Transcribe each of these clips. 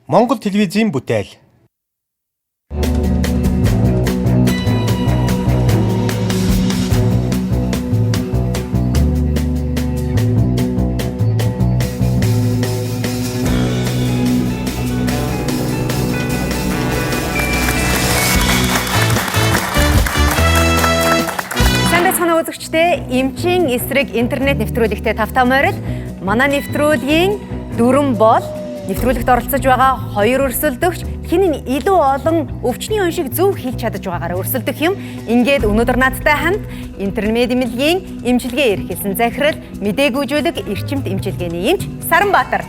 Монгол телевизийн бүтээл. Сайн байцгаана уу үзэгчдээ. Эмчийн эсрэг интернет нэвтрүүлэгтээ тавтаа морил. Манай нэвтрүүлгийн дүрэм бол нэвтрүүлэгт оролцож байгаа хоёр өрсөлдөгч хэн нь илүү олон өвчний оншиг зөв хэлж чадаж байгаагаараа өрсөлдөх юм. Ингээд өнөөдөр надтай хамт интернет эмнэлгийн эмчилгээ эрхэлсэн захирал, мдэггүйжүүлэг эрчимт эмчилгээний эмч Саранбаатар.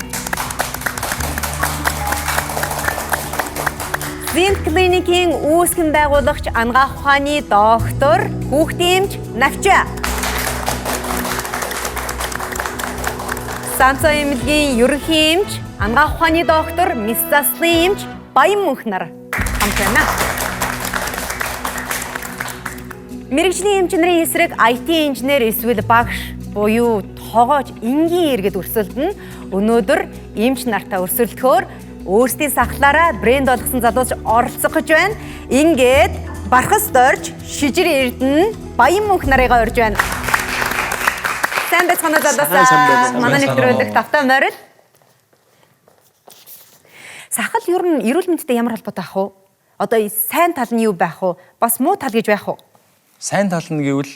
Зинт клиникийн үүсгэн байгуулагч анагаах ухааны доктор, хүүхдийн эмч Навчаа. Санцаа эмнэлгийн ерөнхий эмч, анагаах ухааны доктор, мэс заслын эмч Баян мөнх нар хамт байна. Мэргэжлийн эмч нарын эсрэг IT инженер эсвэл багш буюу тогооч энгийн иргэд өрсөлдөнө. Өнөөдөр эмч нартай өрсөлдөхөөр өөрсдийн сахлаараа брэнд болгосон залууч оролцох гэж байна. Ингээд Бархас дорж Шижир Эрдэнэ Баян мөнх нарыгаа урьж байна. Сайн байцгаана уу залуусаа. Манай нэвтрүүлэг тавтаа морил. Сахал ер нь эрүүл мэндтэй ямар холбоотой ах вэ? Одоо сайн тал нь юу байх вэ? Бас муу тал гэж байх уу? Сайн тал нь гэвэл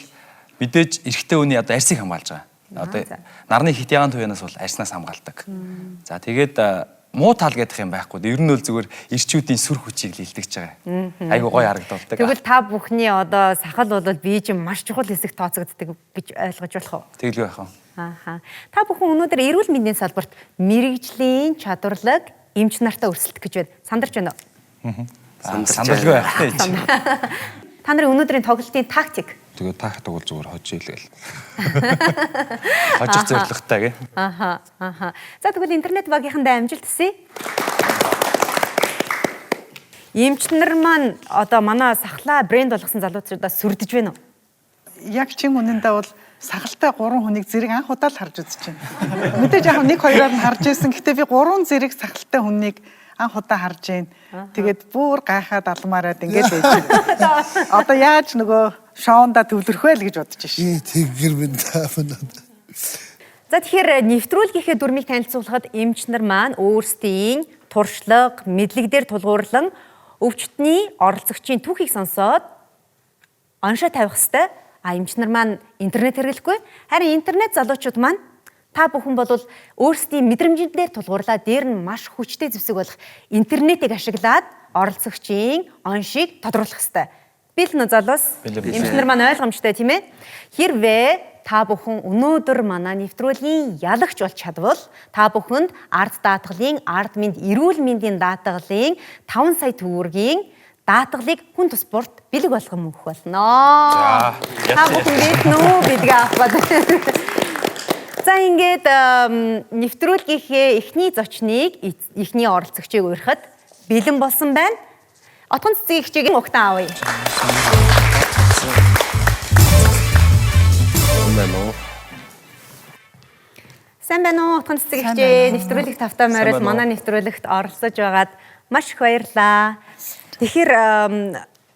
мэдээж эрэгтэй хүний одоо арьсыг хамгаалж байгаа. Одоо нарны хит ягаан туянаас бол арьснаас хамгаалдаг. За тэгээд муу тал гэдэг юм байхгүй. Ер нь бол зүгээр эрчүүдийн сүр хүчийг л илтгэж байгаа. Айгу гоё харагдуулдаг. Тэгвэл та бүхний одоо сахал бол бие чинь маш чухал хэсэг тооцогддог гэж ойлгож болох уу? Тэгэлгүй байх уу? Ааха. Та бүхэн өнөөдөр эрүүл мэндийн салбарт мэргэжлийн чадварлаг эмч нартай өрсөлдөх гэж байна. Сандарч байна уу? Сандаралгүй байх тээ. Та нарын өнөөдрийн тоглолтын тактик. Тэгээд тактик бол зүгээр хожиж илгээл. Хожих зорилготой гэ. Аха, аха. За тэгвэл интернет багийнхандаа амжилт хүсье. Эмч нар маань одоо манай сахлаа брэнд болгосон залуучуудаа сүрдэж байна уу? Яг чин үнэндээ бол сахалтай 3 хүнийг зэрэг анх удаа л харж үзэж байна. Мэдээж яг нэг хоёроор нь харж байсан. Гэхдээ би 3 зэрэг сахалтай хүнийг анх удаа харж байна. Тэгээд бүр гайхаад алмаараад ингээд байж байна. Одоо яаж нөгөө шоунда төвлөрөх вэ л гэж бодож шин. Тэнгэр минь таамна. За тэгэхээр нэвтрүүлгийнхээ дүрмийг танилцуулахад эмч нар маань өөрсдийн туршлага, мэдлэг дээр тулгуурлан өвчтний оролцогчийн түүхийг сонсоод оншоо тавих хэвээр. А эмч нар маань интернет хэрэглэхгүй. Харин интернет залуучууд маань та бүхэн бол өөрсдийн мэдрэмжэн дээр тулгуурлаа дээр нь маш хүчтэй зэвсэг болох интернетийг ашиглаад оролцогчийн оншийг тодруулах хэвээр. Бэлэн үү залуус? Эмч нар маань ойлгомжтой тийм ээ? Хэрвээ та бүхэн өнөөдөр манай нэвтрүүлгийн ялагч болж чадвал та бүхэнд ард даатгалын, ард мэнд, эрүүл мэндийн даатгалын 5 сая төгрөгийн даатгалыг хүн тус бүрт бэлэг болгон өгөх болно. Та бүхэн бэлэн үү гэдгээ авах. За ингээд нэвтрүүлгийнхээ эхний зочныг, эхний оролцогчийг урихад бэлэн болсон байна. Отгон цэцгийн хчигийн угтан авъя. Сайн байна уу Отгон цэцгийн хчээ. Нэвтрүүлэг тавтаа морил манай нэвтрүүлэгт оролцож байгаад маш их баярлалаа. Тэгэхээр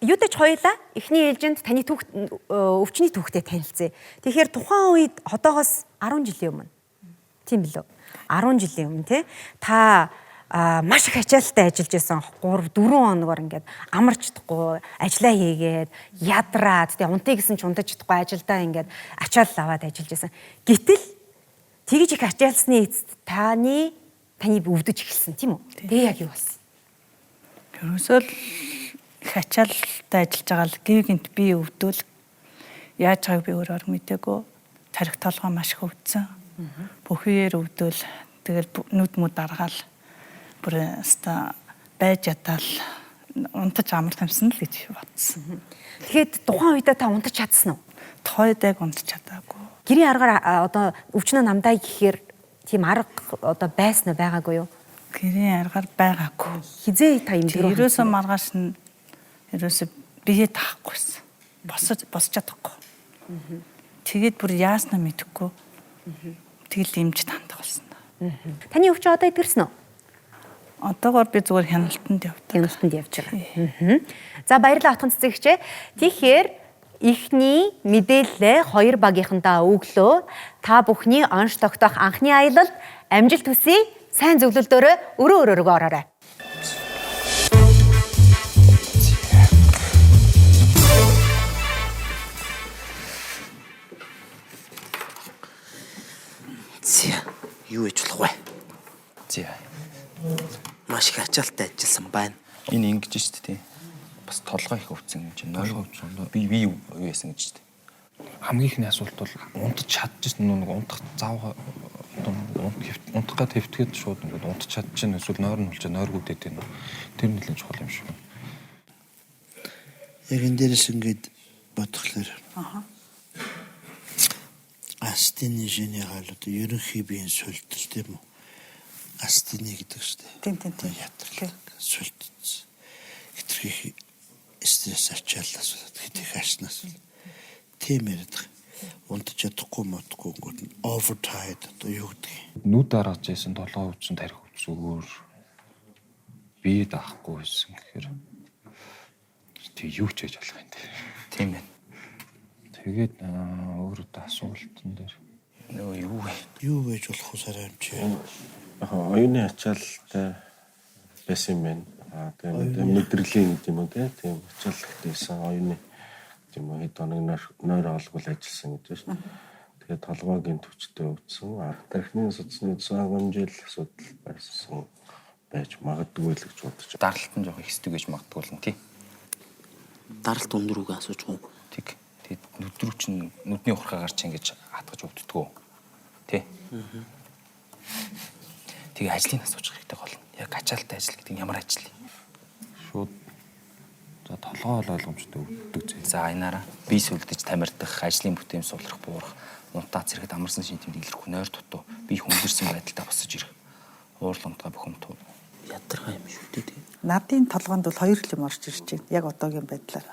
юутай ч хоёлаа эхний ээлжинд таны түүх өвчний түүхтэй танилцъя. Тэгэхээр тухайн үед одоогоос 10 жилийн өмнө. Тийм билүү? 10 жилийн өмнө тий. Та маш их ачаалттай ажиллаж байсан. 3 4 хоногор ингээд амарч чадахгүй ажиллаа хийгээд ядраад тий унтъя гэсэн ч унтаж чадахгүй ажилдаа ингээд ачаал аваад ажиллаж байсан. Гэтэл тэгж их ачаалсны эцэст таны өвдөж эхэлсэн тийм үү? Тэгээ яг юу болсон? Ерөөсөө л их ачаалтай ажиллаж байгаа л гів гинт би өвдөл яаж байгааг би өөрөөр мдээгүй. Тарих толгой маш их өвдсөн. Бүх үеэр өвдөл тэгэл нүд мүд даргаал бүр өста байж ятаал унтаж амар тамсан л гэж бодсон. Тэгэхээр тухайн үедээ та унтаж чадсан уу? Тухайн үед яг унтаж чадаагүй. Гэрийн аргаар одоо өвчнөө намдаа гэхээр тийм арга одоо байсан уу байгаагүй юу? Гэрийн аргаар байгаагүй. Хизээ та юм дөрөв. Ерөөсөө маргааш нь ерөөсөө бие таахгүйсэн. Босож чадахгүй. Тэгээд бүр яаснаа мэдэхгүй. Тэгэл эмч тандах болсон. Таны өвчин одоо эдгэрсэн үү? Одоогоор би зүгээр хяналтанд явдаг. Хяналтанд явж байгаа. За баярлалаа Отгон цэцэгч. Тэгэхээр эхний мэдээлэлээ хоёр багийнхандаа өглөө. Та бүхний онш тогтоох анхны аялалд амжилт хүсье. Сайн зөвлөлдөөрөө өрөө өрөөргөө ороорой. Зя юу ээж болох вэ? Зя. Маш их ачаалттай ажилласан байна. Энэ ингэж шүү дээ. Бас толгой их өвцөн юм чинь. Толгой өвцөн. Би юу яасан гэж шүү дээ. Хамгийн ихний асуулт бол унтаж чадчихсан нэг унтах зав унтах гад хэвтгээд шууд ингээд унтаж чадчихна эсвэл нойр нь болж нойргүйдээд байна. Тэр нэлээд чухал юм шиг байна. Яг энэ дээрээс ингээд бодглохлоор. Аха. Астины женераал одоо ерөнхий биеийн сүлдэл тийм үү? Астины гэдэг шүү дээ. Тийм тийм тийм. Ятрал сүлдэл. Хитрхи стресс ачааллаас болоод хитрхи ашнаас тийм яриад байгаа. Унтаж чадахгүй модгүй гот нь overtired одоо юу гэдэг юм. Нүд дарааж байсан, толгой өвдсөн, тарих өвдсөн өөр бие даахгүй байсан гэхээр тэг юу ч хийж болох юм те. Тийм байна. Тэгээд өөр одоо асуултан дээр Нөгөө юу вэ? Юу байж болох вэ сарай юм чи? Яг оюуны ачаалтай байсан юм байна. Аа тэгээд мэдрэлийн гэдэг юм уу тийм ачааллтай байсан оюуны тийм үү хэд хоног нойр олгол ажилласан гэж байна. Тэгээд толгой гинт хүчтэй өвдсөн. Тархины судасны цаагамжил асуудал байсан байж магадгүй л гэж бодож байна. Даралт нь жоох ихсдэг гэж магадгүй л нь тий. Даралт өндөр үгүй асууж гоо. Тэг. Тэгээд нүд рүү чинь нүдний ухраагаар чинь ингэж хатгаж өвддгөө. Тий. Тэгээ ажлыг асууж хэрэгтэй гол нь. Яг ачаалттай ажил гэдэг нь ямар ажил юм? Шууд за толгой бол ойлгомжтой өвддөг зэ. За энаараа бие сүлдэж тамирдах, ажлын бүтээмж сулрах, буурах, унтаа цэргэд амарсан шин тэмдэг илэрх, нойр дутуу, бие хөнгөрсөн байдалтай босож ирэх, уурлал унтгаа бухимтуу. Ядаргаа юм шүү дээ. Надын толгоонд бол хоёр л юм орж ирж байна. Яг одоогийн байдлаар.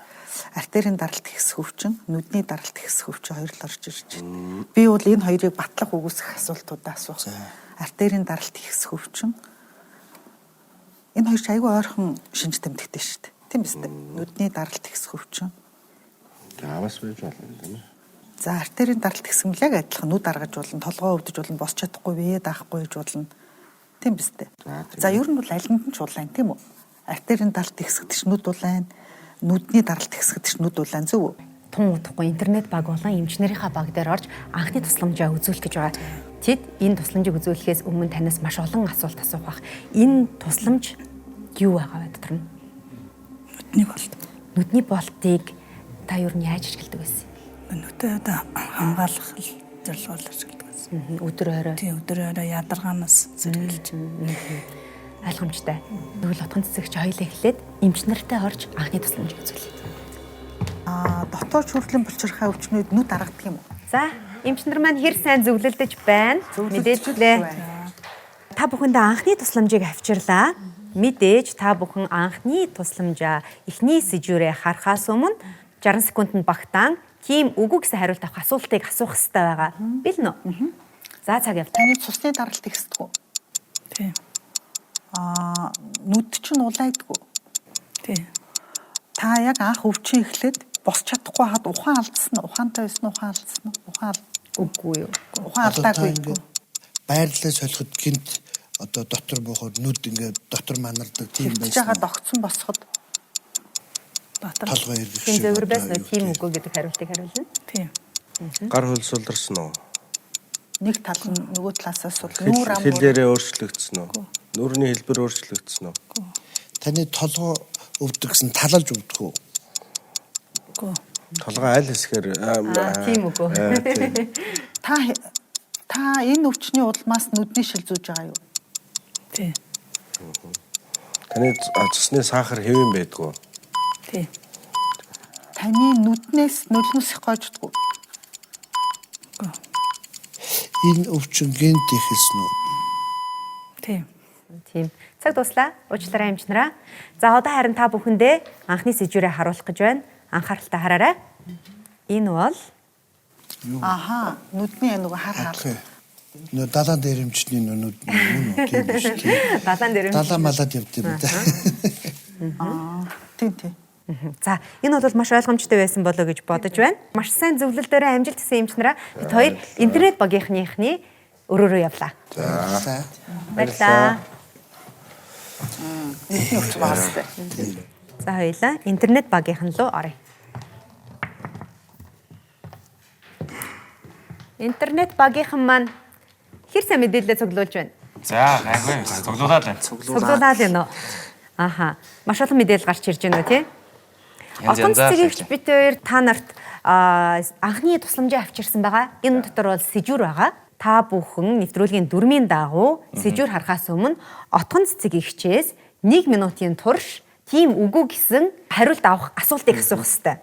Артерийн даралт ихсэх өвчин, нүдний даралт ихсэх өвчин хоёр л орж ирж байна. Би бол энэ хоёрыг батлах үгүйсэх асуултуудаа асуух. Артерийн даралт ихсэх өвчин. Энэ хоёр ч айгүй ойрхон шинж тэмдэгтэй шүү дээ. Тийм биз дээ. Нүдний даралт ихсэх өвчин. Аваас байж болно тийм ээ. За артерийн даралт ихсэн л яг адилхан нүд аргаж болно, толгой өвдөж болно, босч чадахгүй, бие даахгүй гэж болно. Тийм биз дээ. За ер нь бол алинд нь ч улаан тийм үү? Артерийн даралт ихсэхэд ч нүд улаан, нүдний даралт ихсэхэд ч нүд улаан зөв үү? Тун удахгүй интернет баг болон эмчнэрийнхаа баг дээр орж анхны тусламжаа үзүүлэх гэж байгаа. Тэд энэ тусламжийг үзүүлэхээс өмнө танаас маш олон асуулт асуух бах. Энэ тусламж юу байгаа вэ дотор нь? Нүдний болт. Нүдний болтыг та юу нь яаж ашигладаг байсан? Нүдээ одоо хамгаалах л зорилгоор ашигладаг байсан. Өдөр орой. Тийм өдөр орой ядаргаанаас сэргийлж. Ойлгомжтой. Тэгвэл Отгон цэцэгч хоёулаа эхлээд эмч нартай орж анхны тусламжийг үзүүлье. Аа дотоод шүрлийн булчирхай өвчнүүд нүд аргадаг юм уу? За, эмч нар маань хэр сайн зөвлөлдөж байна. Мэдээллээ. Та бүхэндээ анхны тусламжийг авчирлаа. Мэдээж та бүхэн анхны тусламжаа эхний сэжүүрээ харахаас өмнө 60 секундэд багтаан тийм үгүй гэсэн хариулт авах асуултыг асуух хэрэгтэй байгаа. Бэлэн үү? За цаг явж. Таны цусны даралт ихсдэг үү? Тийм. Аа нүд чинь улайдаггүй. Тийм. Та яг анх өвчин эхлээд босч чадахгүй хаад ухаан алдсан уу? Ухаантай байсан уу? Ухаан алдсан уу? Ухаан Үгүй юу. Ухаан алдаагүй. Байрлалаа солиход гинт одоо дотор буухаар нүд ингээд дотор манардаг тийм байсан. байсан. Тэгж байгаа догцсон босоход Дотор. Толгой эргэх Тийм шиг. зөвөр байсан уу? Тийм үгүй гэдэг хариултыг хариулна. Тийм. Гар хөл суларсан уу? Нэг тал нь нөгөө талаасаа сул нүүр ам Хэл дээрээ өөрчлөгдсөн үү? Нүүрний хэлбэр өөрчлөгдсөн үү? Таны толгой өвдөг гэсэн талалж өвдөх үү? Үгүй. Толгой аль хэсгээр тийм үгүй. Та энэ өвчний улмаас нүдний шил зүүж байгаа юу? Тийм. Таны цусны сахар хэвэн байдгүй. Тийм. Таны нүднээс нулимс их гойждгоо. Үгүй. Энэ өвчин гэнт эхэлсэн үү? Тийм. Тийм. Цаг дуслаа. Уучлаарай эмч нараа. За одоо харин та бүхэндээ анхны сэжүүрээ харуулах гэж байна. Анхааралтай хараарай. Энэ бол Аха, нүдний нөгөө хар хар. Нөө далайн дээрэмчний нүд мөн үү тийм биш тийм. Далайн дээрэмч. Далаа малаад явд юм да. Тийм тийм. За, энэ бол маш ойлгомжтой байсан болоо гэж бодож байна. Маш сайн зөвлөл дээрээ амжилт гэсэн эмч нараа бид хоёр интернет багийнхныхны өрөөрөө явлаа. За. Баярлалаа. Нүдний өвчин байгаа хэвээр. За хоёлаа интернет багийнхан руу оръё. Интернет багийнхан маань хэр сайн мэдээлэлээ цуглуулж байна? За, гайгүй. Цуглуулаад байна. Цуглуулаад байна уу? Аха. Маш олон мэдээлэл гарч ирж байна уу тий? Янз Отон янзаар цэцэгч л бид хоёр та нарт анхны тусламжийг авчирсан байгаа. Энэ дотор бол сэжүр байгаа. Та бүхэн нэвтрүүлгийн дүрмийн дагуу сэжүр харахаас өмнө отгон цэцэгчээс 1 минутын турш тийм үгүй гэсэн хариулт авах асуултыг асуух хэрэгтэй.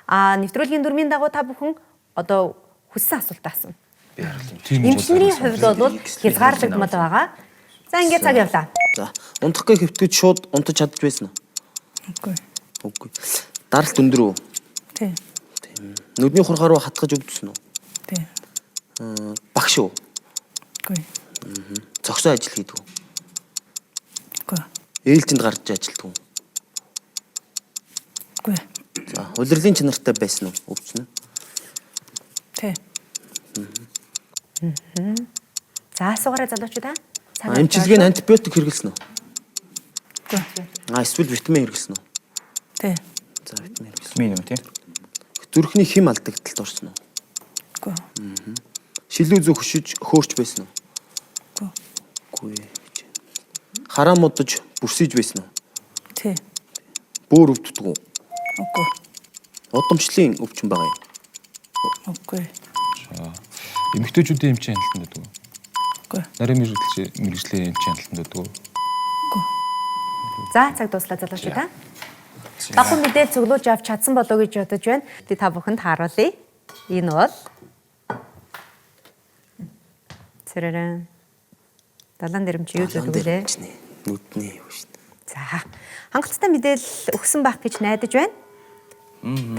А нэвтрүүлгийн дүрмийн дагуу та бүхэн одоо хүссэн асуултаа асууна. Тийм Эмч нарын хувьд бол хязгаарлагдмал байгаа. За ингээд цаг явлаа. За, унтахгүй хэвтгэж шууд унтаж чадж байсан уу? Үгүй. Үгүй. Даралт өндөр үү? Тий. Тийм. Нүдний хурхаа руу хатгаж өвдсөн үү? Тий. Багш уу? Үгүй. Зогсоо ажил хийдэг үү? Үгүй. Ээлжинд гарч ажилтдаг уу? Үгүй. За, улирлын чанартай байсан уу? Өвдсөн үү? Тий. За асуугаарай залуучууд аа. Цаг А, Эмчилгээ нь антибиотик хэрэглэсэн үү? Үгүй. А эсвэл витамин хэрэглэсэн үү? Тий. За, витамин хэрэглэсэн. Витамин юм тий. Зүрхний хим алдагдалд орсон уу? Үгүй. Шилүү зүг хөшөж хөөрч байсан уу? Үгүй. Үгүй гэж. Хараа модож бүрсийж байсан уу? Тий. Бөөр өвддөг үү? Үгүй. Удамшлын өвчин байгаа юм. Үгүй. Эмэгтэйчүүдийн эмчийн хяналтанд байдаг уу? Үгүй. Нарийн мэргэжлийн эмчийн хяналтанд байдаг уу? Үгүй. За цаг дуслаа залуучууд аа. Давхар мэдээлэл цуглуулж авч чадсан болоо гэж бодож байна. Би та бүхэнд харуулъя. Энэ бол Цэрэрэн. Далайн дэрэмч юу зүгвэ лээ? Нүдний юу шүү дээ. За. Хангалттай мэдээлэл өгсөн байх гэж найдаж байна.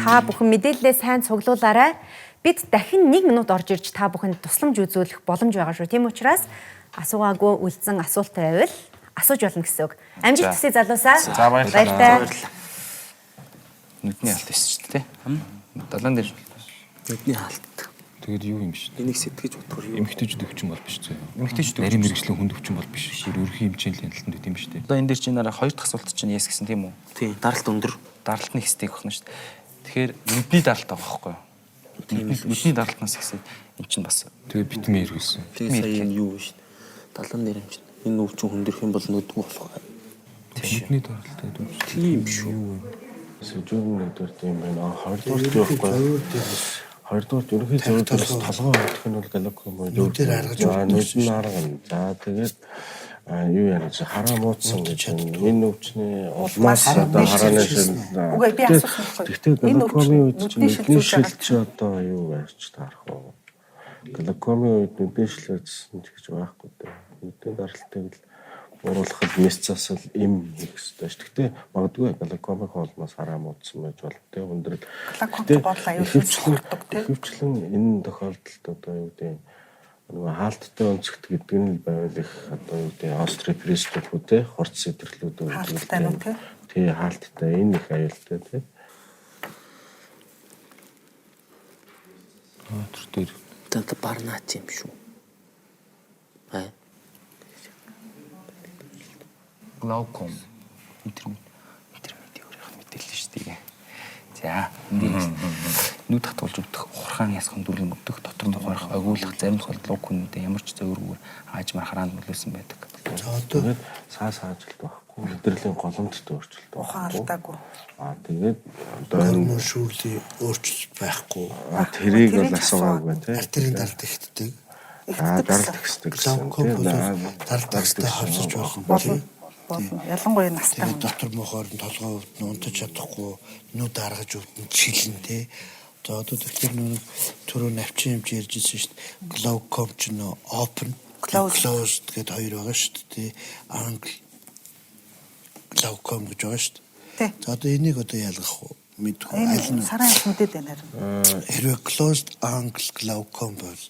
Та бүхэн мэдээлэлээ сайн цуглуулаарай. Бид дахин 1 минут орж ирж та бүхэнд тусламж үзүүлэх боломж байгаа шүү. Тийм учраас асуугаагүй үлдсэн асуулт байвал асууж болно гэсэн үг. Амжилт За. хүсье залуусаа. За, баярлалаа. Баяртай. Нүдний алт байсан шүү дээ тий. Далайн дээр Нүдний хаалт. Тэгээд юу юм биш. Энийг сэтгэж бодохоор юу? Эмэгтэйчүүд өвчин бол биш зөө. Эмэгтэйчүүд нарийн мэргэжлийн хүнд өвчин бол биш. Бүр өрхийн эмчийн хяналтанд байт юм биш үү? Одоо энэ дээр чинь нараа хоёр дахь асуулт чинь yes гэсэн тийм үү? Тийм, даралт өндөр. Даралт нь ихсдэг байх нь шүү дээ. Тэгэхээр нүдний даралт байгаа байхгүй юу? Нүдний даралтнаас ихсээд эн чинь бас Тэгээд витамин хэрэглэсэн. Тэгээ сая энэ юу вэ шүү дээ. Далайн дэрэмч. Энэ өвчин хүндэрх юм бол нүдгүй болох. Нүдний даралт гэдэг юм шиг. Тийм шүү. Сэжүүр нэгдүгээр тийм байна. А хоёрдугаар юу байхгүй. Хоёрдугаар ерөнхий зөвлөлт бас толгой өвдөх нь бол глауком үед Нүдээр аргаж нүд нь аргана. За тэгээд юу яана чи хараа муудсан гэж байна. Энэ өвчний улмаас одоо харааны шил. Үгүй, би асуусан байхгүй. Гэхдээ Энэ глаукомын үед өвчин чинь нүдний шил нүдний зүүж шил байгаа. чи одоо юу байж таарах вэ? Глаукомын үед нүдний шил гэсэн ч гэж байхгүй дээ. Нүдний даралтыг л бууруулахад месцаас л эм хийх ёстой шүү. Гэхдээ магадгүй глаукомын улмаас хараа муудсан байж болно. Тэ өндрөл. Глауком ч гол аюул сохордог, тий? Ихэвчлэн энэ тохиолдолд одоо юу гэдэг нөгөө хаалттай өнцөгт гэдэг нь л байвал их одоо юу гэдэг острый приступ үү те хурц сэтэрлүүд үү Хаалттай нүг, тий? Тий хаалттай энэ их аюултай тий. Тэр дээр Тэнт барнаач юм шүү. Аа. глауком интермед өөрийнх нь мэдээлэл шүү дээ. За, энэ дээр нүд хатуулж өвдөх, ухархаан ясхан дүрлэн өвдөх, дотор нь ухаарах, агуулах, зарим тохиолдолд луг хүнүүдээ ямар ч зөвөргүйгээр аажмаар хараанд нөлөөлсөн байдаг. За одоо Тэгээд саа саажилт байхгүй мэдрэлийн голомттой өөрчлөлт Ухаан байхгүй. алдаагүй. Аа тэгээд одоо энэ гормон шүүрлийн өөрчлөлт байхгүй. тэрийг бол Тэрийг асуугаагүй тий. Артерийн даралт ихтдэг. Аа даралт ихсдэг гэсэн. Глауком тий. бол Аа, даралт ихсдэг хавсарч болно. тий. Болно. Ялангуяа настай Тэгээд хүн. дотор мохоор нь толгой өвдөн, унтаж чадахгүй, нүд аргаж өвдөн, чилэн тий. За одоо тэгэхээр нүг түрүү навчин юмч ярьж ирсэн шүү дээ. Глауком ч нөө open, Closed. closed гэдээ хоёр байгаа шүү дээ. тий. Англи глауком гэж байгаа шүү дээ. Тий. За одоо энийг одоо ялгах уу? Мэдгүй. Аль Энэ нь саран их мэдээд байна харин. хэрвээ closed angle glaucoma бол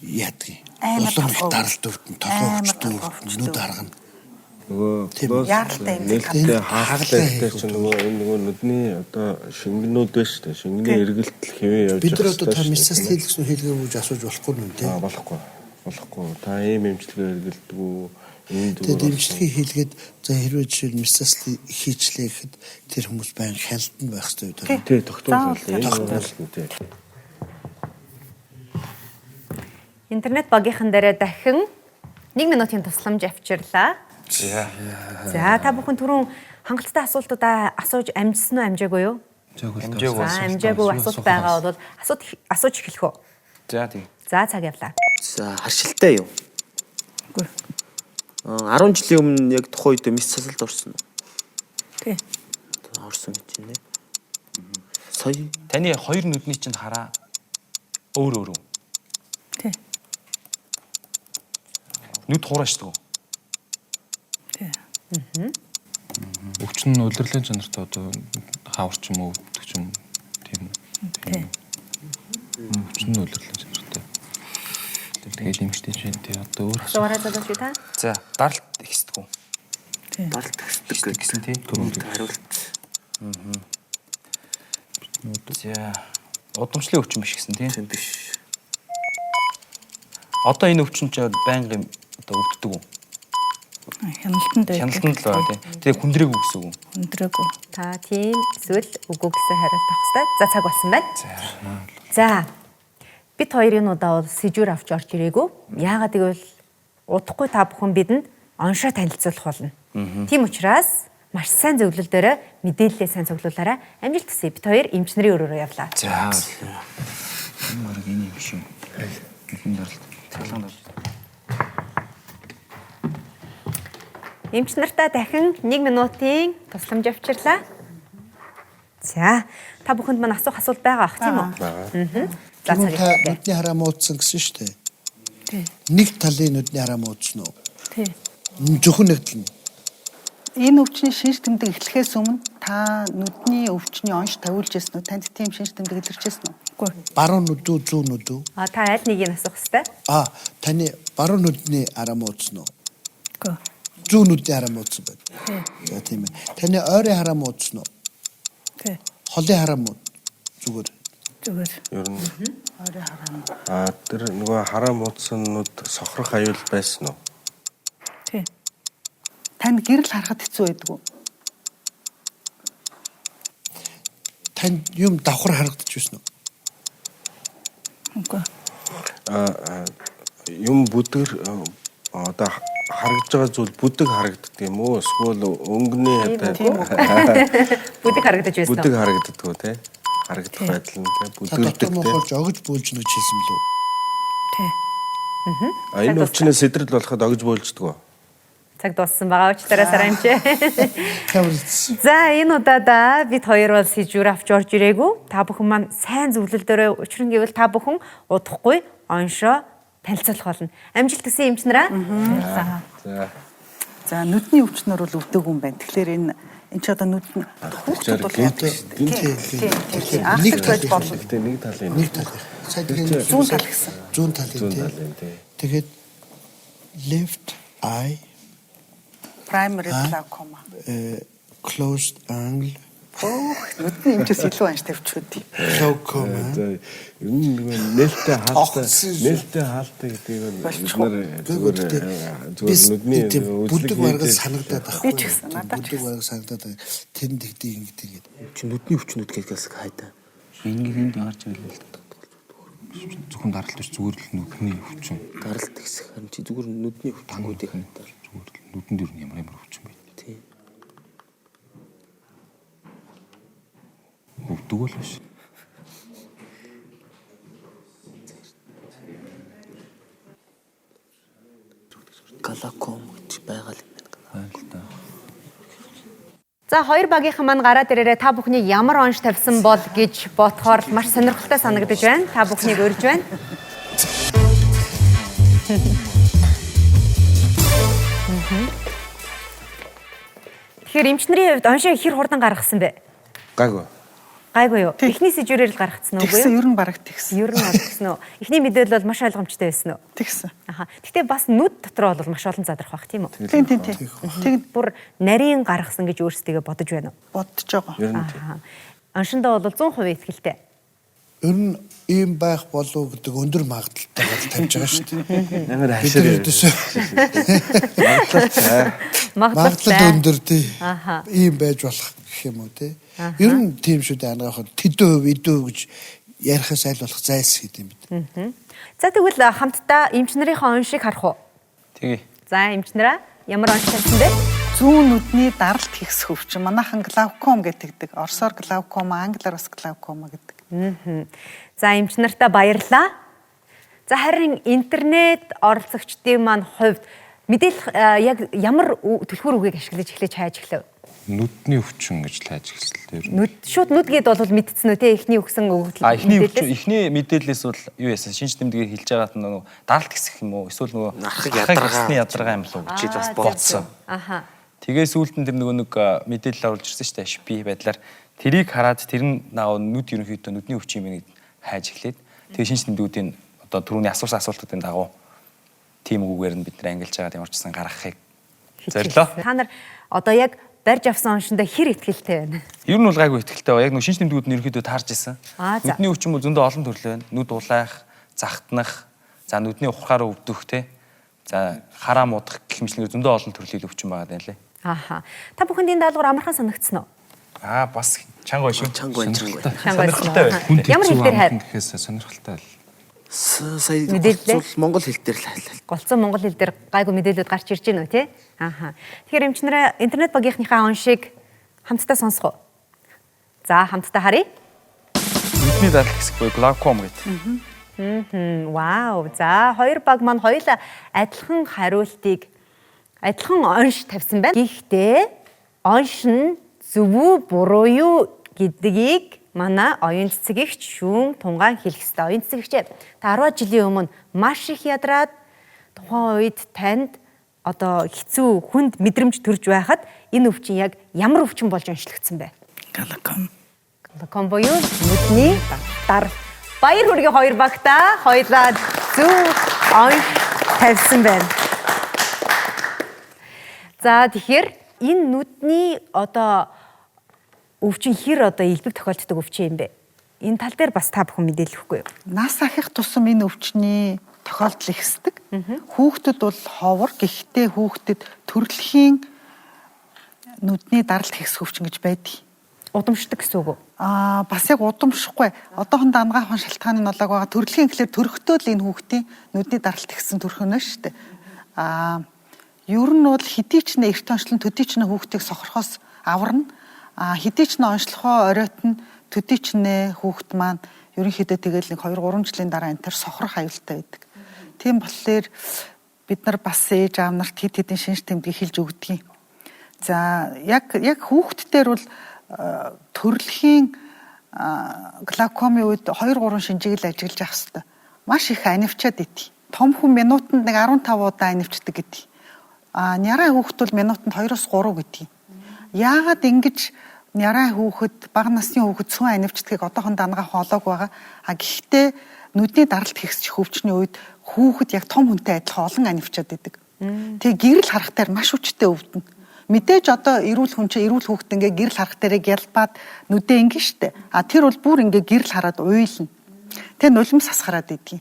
Яадаг. Амар Улам их толгой даралт өвдөн, толгой Амар өвчтөн толгой өвдөн, нүд аргана. Нөгөө Тийм. close Яаралтай юм нээлттэй шиг. хаалтай гэдэг чинь нөгөө энэ нөгөө нүдний одоо шингэнүүд байна шүү дээ. Шингэний эргэлтэл хэвээ явж Бид нар явах одоо та ёстой шүү мисас дээ. хийлгэсэн хийлгээгүй гэж асууж болохгүй юм тий. Аа болохгүй. Болохгүй. Та ийм эмчилгээ эргэлдэггүй ийм Тэгээд зүгээр. эмчилгээ хийлгээд за хэрвээ жишээл мисас хийчлээ гэхэд тэр хүмүүс баян хяналтанд байх хэрэгтэй гэдэг. Тий, тогтмол Заавал хяналт. тогтмол. Энэ бол тий. Интернет багийнхан дээрээ дахин 1 минутын тусламж авчирлаа. За. За та бүхэн түрүүн хангалттай асуултуудаа асууж амжсан уу амжаагүй юу? Амжаагүй. За амжаагүй асуулт байгаа бол асууд асууж эхлэх үү? За тийм. За цаг явлаа. За харшилтай юу? Үгүй. Аа, 10 жилийн өмнө яг тухайн үед мис цасалд орсон уу? Тий. За, орсон гэж байна. Сая Таны хоёр нүдний чинь хараа өөр өөр үү? Тий. Нүд хуурайшдаг уу? Тий. Өвчин нь улирлын чанартай одоо хаавар ч юм уу өвдөх ч юм тийм үү? Тий. Өвчин нь улирлын чанартай. Тэгээд эмчтэй чинь тий одоо өөр Дугаараа залууч та. За, даралт ихсдэг үү? Тий. даралт төгсдөг Гэсэн тий. гэдэг хариулт. За. Удамшлын өвчин биш гэсэн тий. Тийм биш. Одоо энэ өвчин чинь байнгын одоо өвддөг үү? Хяналтанд байдаг. Хяналтанд л байгаа тий. Тэгээ хүндрээгүй гэсэн үг үү? Хүндрээгүй. Та тийм эсвэл үгүй гэсэн хариулт авах хэрэгтэй. За цаг болсон байна. За. Бид хоёрын удаа бол сэжүүр авч орж ирээгүй. Яагаад гэвэл удахгүй та бүхэн бидэнд оншоо танилцуулах болно. Тийм учраас маш сайн зөвлөл дээрээ мэдээлэлээ сайн цуглуулаарай. Амжилт хүсье. Бид хоёр эмч нарын өрөөрөө явлаа. За. Энэ бараг энэ юм шиг. Нүдний даралт. Цалин даралт. Эмч нартаа дахин 1 минутын тусламж авчирлаа. За, та бүхэнд маань асуух асуулт байгаа ах тийм үү? Аа. За Түрүүн цаг та явлаа. нүдний хараа муудсан гэсэн шүү дээ. Тий. Нэг талын нүдний хараа муудсан уу? Тий. Зөвхөн нэг тал нь. Энэ өвчний шинж тэмдэг эхлэхээс өмнө та нүдний өвчний онш тавиулж ирсэн үү? Танд тийм шинж тэмдэг илэрч ирсэн үү? Үгүй. Баруун нүд үү, зүүн нүд үү? А та аль нэгийг асуух хэвтэй? А таны баруун нүдний хараа муудсан уу? Үгүй. Зүүн нүдний хараа муудсан байна. Тий. За тийм ээ. Таны ойрын хараа муудсан уу? Тий. Холын хараа мууд зүгээр. Зүгээр. Ер нь Аа тэр нөгөө хараа муудсан нүд сохрох аюул байсан уу? Тий. Танд гэрэл харахад хэцүү байдаг уу? Танд юм давхар харагдаж байсан уу? Үгүй. Аа юм бүдгэр одоо харагдж байгаа зүйл бүдэг харагддаг юм уу? Эсвэл өнгөний одоо Бүдэг харагдаж байсан бүдэг уу? харагддаг уу те? Харагдах байдал нь те Та бүдгэрдэг дотор те. мохорж огж бөөлж нүж хэлсэн билүү? Тий. А энэ өвчнөөс сэдрэл болоход огж бөөлждөг үү? Цаг дууссан байгаа. Уучлаарай сарамч. Камерц. За энэ удаадаа бид хоёр бол сэжүүр авч орж ирээгүй. Та бүхэн маань сайн зөвлөл дээрээ учир нь гэвэл та бүхэн удахгүй оншоо танилцуулах болно. Амжилт хүсье эмч нараа. За. За. За нүдний өвчнөр бол өвдөг юм байна. Тэгэхээр энэ энэ ч одоо нүд нь хүүхдүүд бол яадаг шүү дээ. Тийм, Тийм, тийм. тийм. Анх Нэг байж талын. болно. Гэтэ нэг талын Нэг талын. Сая тэгэхээр Зүүн тал гэсэн. Зүүн талын Зүүн тий. талын тий. Тэгээд left eye Primary glaucoma. Closed angle Өөх нүдний эмчээс илүү анш тавьчихгүй. glaucoma. За ер нь нөгөө нээлттэй хаалтай Тогтсон шүү. нээлттэй хаалтай гэдгийг нь бид нар Зүгээр зүгээр зүгээр нүдний тийм үзлэг бүдэг бараг хийхдээ санагдаад ахгүй. Би ч гэсэн, надад ч бүдэг бараг санагдаад байгаа. Тэр нь тэгдэг ингэдэг гэдэг. Чи нүдний өвчнүүд гэдгээс хайдаа. Ингээд энд гарч ирлээ л дээ. Зөвхөн даралт биш зүгээр л нүдний өвчин. Даралт гисэх харин чи зүгээр нүдний өвчнүүдийг хайдаа. Зүгээр л нүдэн дээр нь ямар ямар өвчин байд. Тийм. Өвдөг бол биш. Галаком гэж байгаа л юм байна. Айл та. За хоёр багийнхан маань гараад ирээрээ та бүхнийг ямар онш тавьсан бол гэж бодохоор л маш сонирхолтой санагдаж байна. Та бүхнийг урьж байна. Тэгэхээр эмч нарын хувьд оншоо хэр хурдан гаргасан бэ? Гайгүй. Гайгүй юу? Эхний сэжүүрээр л гаргацсан уу? Тэгсэн, ер нь бараг тэгсэн. Ер нь бол тэгсэн үү? Эхний мэдээлэл бол маш ойлгомжтой байсан уу? Тэгсэн. Аха. Гэхдээ бас нүд дотор бол маш олон задрах байх тийм үү? Тийм тийм тийм. Тэг Бүр нарийн гаргасан гэж өөрсдийгөө бодож байна уу? бодож байгаа. Ер нь тийм. Аха. Оншиндоо бол 100% итгэлтэй. Ер нь ийм байх болов гэдэг өндөр магадлалтайгаар тавьж байгаа шүү дээ. Амар Бид нар хашир. ердөөсөө Магадлалтай. магадлал өндөр тий. Аха. Ийм байж болох гэх юм уу тий. Ер нь тийм шүү дээ ангаахад тэдэн хувь эдэн хувь гэж ярихаас аль болох зайлсхийх гэдэг юм бид. За тэгвэл хамтдаа эмч нарынхаа оншийг харах уу? Тэгээ. За эмч нараа ямар онш тавьсан бэ? Зүүн нүдний даралт хийх өвчин. Манайхан глауком гэдэг. Оросоор глаукома, англиар бас глаукома гэдэг. За эмч нартаа баярлалаа. За харин интернет оролцогчдын маань хувьд мэдээлэл яг ямар түлхүүр үгийг ашиглаж эхлэж хайж эхлэв? Нүдний өвчин гэж л хайж эхэлсэн л дээ. Ер нь. Нүд шууд нүд гээд бол мэдсэн үү те эхний өгсөн өгөгдөл. А эхний мэдээлэлээс? өвчин эхний мэдээлэлээс бол юу яасан шинж тэмдгээр хэлж байгаад нөгөө даралт гисэх юм уу эсвэл нөгөө Нархаг нархаг ядаргаа. гисний ядаргаа юм болов уу гэж бас Аа, бодсон. Аха. Тэгээ сүүлд нь тэр нөгөө нэг мэдээлэл оруулж ирсэн шүү дээ HP байдлаар тэрийг хараад тэр нь наа нүд ерөнхийдөө нүдний өвчин юм байна гэд хайж эхлээд тэгээ шинж тэмдгүүдийн одоо түрүүний асуусан асуултуудын дагуу тийм үгээр нь бид нар ангилж байгаад ямар ч гэсэн гаргахыг зорилоо. Та нар одоо яг барьж авсан оншиндоо хэр итгэлтэй байна? Ер нь бол гайгүй ихтэй ба. Яг нөгөө шинж тэмдгүүд нь ерөнхийдөө таарж исэн. Аа, за. Нүдний өвчин бол зөндөө олон төрөл байна. Нүд улайх, захтнах, за нүдний ухраараа өвдөх те. За хараа муудах гэх мэтлэнгээр зөндөө олон төрлийн өвчин байгаа даа лээ. Аха. Та бүхэнд энэ даалгавар амархан санагдсан уу? Аа бас чанга шүү. Чанга байна, чанга байна. Чанга байсан Сонирхолтой уу? байна. Хүн Ямар хэл хэцүү дээр хайв? амархан гэхээс сонирхолтой л. Сая Мэдээллээ. голцол монгол хэл дээр л хайлаа. Голцсон монгол хэл дээр гайгүй мэдээлэлүүд гарч ирж байна уу те? Аха. Тэгэхээр эмч нараа интернет багийнхныхаа оншийг хамтдаа сонсох уу? За хамтдаа харъя. Нүдний даралт хэсэг буюу глауком гэдэг. Вау. За хоёр баг маань хоёулаа адилхан хариултыг адилхан онш тавьсан байна. Гэхдээ онш нь зөв үү буруу юу гэдгийг манай оюун цэцэгч шүүн тунгаан хэлэх ёстой. Оюун цэцэгч та 10 жилийн өмнө маш их ядраад тухайн үед танд одоо хэцүү хүнд мэдрэмж төрж байхад энэ өвчин яг ямар өвчин болж онцлогдсон бэ? Глауком. Глауком буюу нүдний даралт. Баяр хүргэе хоёр багтаа хоёлаа зөв онш тавьсан байна. За тэгэхээр энэ нүдний одоо өвчин хэр одоо элбэг тохиолддог өвчин юм бэ? Энэ тал дээр бас та бүхэн мэдээлэл өгөхгүй юу? Нас ахих тусам энэ өвчний тохиолдол ихсдэг. Хүүхдэд бол ховор, гэхдээ хүүхдэд төрөлхийн нүдний даралт хийх өвчин гэж байдаг. Удамшдаг гэсэн үг үү? Аа бас яг удамшихгүй. Одоохондоо ангаах ухаан шалтгааны нолоог байгаа. Төрөлхийн гэхлээр төрөхтөө л энэ хүүхдийн нүдний даралт ихсэн төрхөнөө шүү дээ. Аа ер нь бол хэдий ч нэ эрт онцлон төдий ч нэ хүүхдийг сохорхоос аварна. Аа хэдий ч нэ онцлохоо оройтно төдий ч нэ хүүхд маань ерөнхийдөө тэгэл нэг 2 3 жилийн дараа энэ төр сохрох аюултай байдаг. Тийм болохоор бид нар бас ээж аав нарт хэд хэдэн шинж тэмдгийг хэлж өгдөг юм. За яг хүүхдтэр бол төрөлхийн глаукомын үед 2 3 шинжийг л ажиглаж авах хэрэгтэй. Маш их анивчаад идэх. Том хүн минутанд нэг 15 удаа анивчдаг гэдэг. А нярай хүүхэд бол минутанд 2-оос 3 гэдэг. Яагаад ингэж нярай хүүхэд, бага насны хүүхэд цөөн анивчдгийг одоохондоо ангаах олоог байгаа. А гэхдээ нүдний даралт хийхсчих өвчний үед хүүхэд яг том хүнтэй адилхан олон анивчаад идэг. Тэгээ гэрэл харах дээр маш хүчтэй өвдөнө. Мэдээж одоо эрүүл хүн чинь эрүүл хүүхэд ингээ гэрэл харах дээрээ гялбаад нүдээ ингэ штэ. А тэр бол бүр ингээ гэрэл хараад уйлна. Тэгээ нулимс хасгараад идэгин.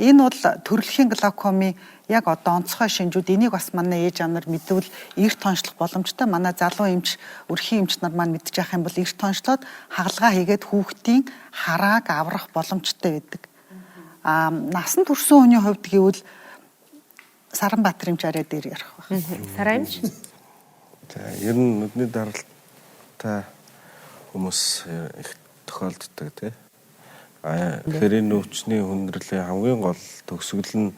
Энэ бол төрөлхийн глаукомын яг одоо онцгой шинжүүд энийг бас манай ээж аав нар мэдвэл эрт онцлох боломжтой. Манай залуу эмч, өрхийн эмч нар маань мэдчих яах юм бол эрт онцлоод хагалгаа хийгээд хүүхдийн харааг аврах боломжтой байдаг. А насан турсан хүний хувьд гэвэл Саранбаатар эмч арай дээр ярих байх. Саран эмч. За ер нь нүдний даралттай хүмүүс их тохиолддог тий. А тэгэхээр энэ өвчний хүндрэлийн хамгийн гол төгсгөл нь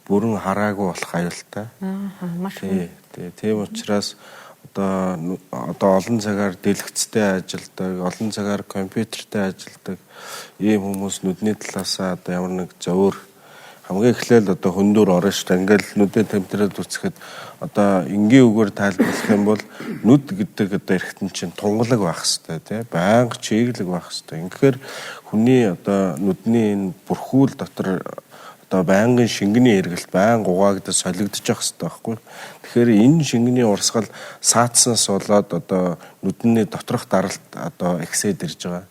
бүрэн хараагүй болох аюултай. Аа маш Тий, тий. Тийм учраас одоо олон цагаар дэлгэцтэй ажилладаг, олон цагаар компьютертэй ажилладаг ийм хүмүүс нүдний талаасаа одоо ямар нэг зовөр Хамгийн эхлээл одоо хөндөр орно шүү дээ. Ингээл нүдэн температурыг үзэхэд одоо энгийн үгээр тайлбарлах юм бол нүд гэдэг одоо эргэтэн чинь тунгалаг байх хэвээр тий. Байнга чиглэг байх хэвээр. Ингэхээр хүний одоо нүдний энэ бүрхүүл дотор одоо байнгын шингэний эргэлт байнга угаагдаж солигдож явах хэвээр байхгүй. Тэгэхээр энэ шингэний урсгал саатснаас болоод одоо нүдний доторх даралт одоо ихсээд ирж байгаа.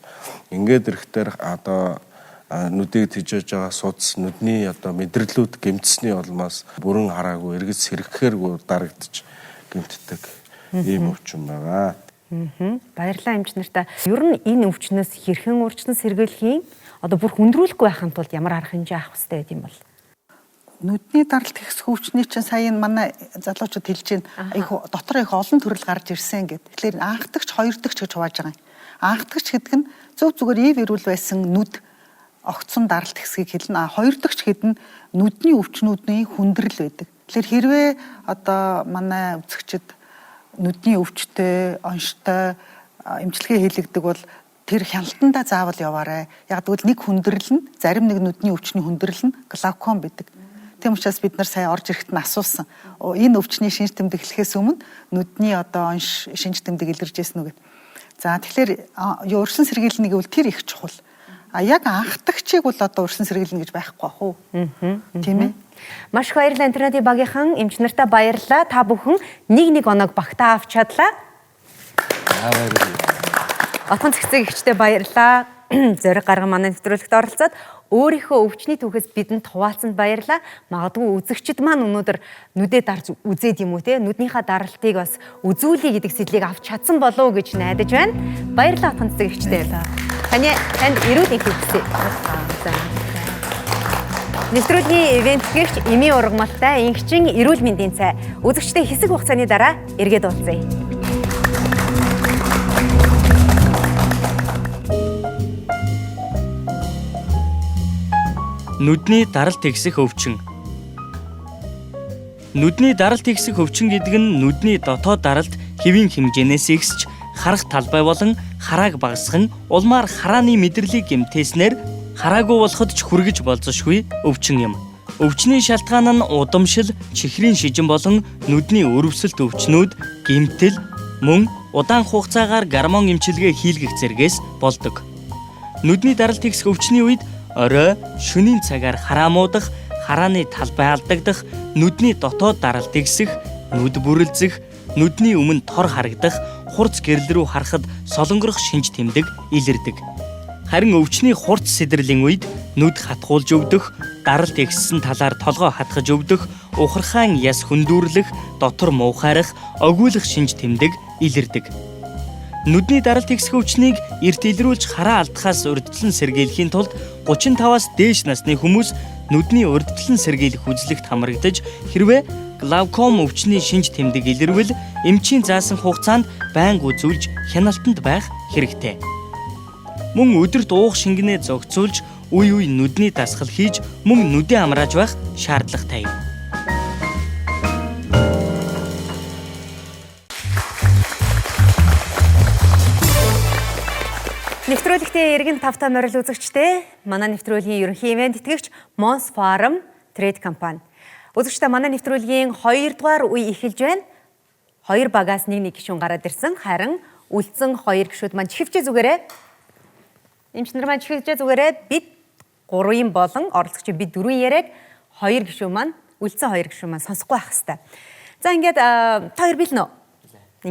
Ингээд ирэхдээ одоо нүдийг тэжээж байгаа судас нүдний одоо мэдрэлүүд гэмтсэний улмаас бүрэн хараагүй эргэж сэргэхээргүй дарагдаж гэмтдэг ийм өвчин байгаа. Баярлалаа эмч нартай. Ер нь энэ өвчнөөс хэрхэн урьдчилан сэргийлэхийн одоо бүр хүндрүүлэхгүй байхын тулд ямар арга хэмжээ авах хэрэгтэй байд юм бол? Нүдний даралт ихсэх өвчний чинь сая энэ манай залуучууд хэлж байна. Их дотор их олон төрөл гарч ирсэн гэд. Тэгэхээр анхдагч, хоёрдагч гэж хувааж байгаа юм. Анхдагч гэдэг нь зөв зүгээр ив эрүүл байсан нүд огцон даралт ихсгийг хэлнэ. А хоёрдагч гэдэг нь нүдний өвчнүүдний хүндрэл байдаг. Тэгэхээр хэрвээ одоо манай үзэгчид нүдний өвчтэй, онштой эмчилгээ хийлэгдэг бол тэр хяналтандаа заавал яваарай. Яг гэвэл нэг хүндрэл нь зарим нэг нүдний өвчний хүндрэл нь глауком байдаг. Тийм учраас бид нар сая орж ирэхэд нь асуусан. Энэ өвчний шинж тэмдэг эхлэхээс өмнө нүдний одоо онш шинж тэмдэг илэрж ирсэн үү гэд. За тэгэхээр урьдчилан сэргийлнэ гэвэл тэр их чухал. А яг анхдагчийг бол одоо урьдчилан сэргийлнэ гэж байхгүй бах уу? Тийм ээ. Маш их баярлалаа интернетийн багийнхан эмч нартаа баярлалаа. Та бүхэн нэг нэг оног багтаа авч чадлаа. Отгон цэгцэг ихчтэй баярлалаа. Зориг гарган манай нэвтрүүлэгт оролцоод өөрийнхөө өвчний түүхээс бидэнд хуваалцсанд баярлалаа. Магадгүй үзэгчд маань өнөөдөр нүдээ дарж үзээд юм уу те нүднийхээ даралтыг бас үзүүлье гэдэг сэтлийг авч чадсан болов уу гэж найдаж байна. Баярлалаа отгон цэцэг ихчтэй. Таны танд эрүүл энхийг хүсье. За. Нэвтрүүлгийн ивент гэгч эмийн ургамалтай ингчин эрүүл мэндийн цай. Үзэгчдээ хэсэг хугацааны дараа эргээд уулзъя. Нүдний даралт ихсэх өвчин. Нүдний даралт ихсэх өвчин гэдэг нь нүдний дотоод даралт хэвийн хэмжээнээс ихсэж харах талбай болон харааг багасган улмаар харааны мэдрэлийг гэмтээснээр хараагүй болоход ч хүргэж болзошгүй өвчин юм. Өвчний шалтгаан нь удамшил, чихрийн шижин болон нүдний өрөвсөлт өвчнүүд, гэмтэл, мөн удаан хугацаагаар гормон эмчилгээ хийлгэх зэргээс болдог. Нүдний даралт ихсэх өвчний үед орой, шөнийн цагаар хараа муудах, харааны талбай алдагдах, нүдний дотоод даралт ихсэх, нүд бүрэлзэх, нүдний өмнө тор харагдах, хурц гэрэл рүү харахад солонгорох шинж тэмдэг илэрдэг. Харин өвчний хурц сэтрэлийн үед нүд хатгуулж өвдөх, даралт ихссэн талаар толгой хатгаж өвдөх, ухархаан яс хөндүүрлэх, дотор муухайрах, огиулах шинж тэмдэг илэрдэг. Нүдний даралт ихсэх өвчнийг эрт илрүүлж хараа алдахаас урьдчилан сэргийлэхийн тулд 35-аас дээш насны хүмүүс нүдний урьдчилан сэргийлэх үзлэгт хамрагдаж хэрвээ глауком өвчний шинж тэмдэг илэрвэл эмчийн заасан хугацаанд байнга үзүүлж хяналтанд байх хэрэгтэй. Мөн өдөрт уух шингэнээ зохицуулж үе үе нүдний дасгал хийж мөн нүдээ амрааж байх шаардлагатай юм. Нэвтрүүлэгтээ эргэн тавтай морил үзэгчдээ манай нэвтрүүлгийн ерөнхий ивент тэтгэгч Mons Farm Trade Company. Үзэгчдээ манай нэвтрүүлгийн 2 дугаар үе эхэлж байна. 2 багаас нэг нэг гишүүн гараад ирсэн. Харин үлдсэн 2 гишүүд маань чихвчээ зүгээрээ эмч нар маань чихвчээ зүгээрээ бид 3-ын болон оролцогч бид 4-ийн яриаг 2 гишүүн маань үлдсэн 2 гишүүн маань сонсохгүй байх хэвээр. За ингээд та хоёр бэлнэ үү?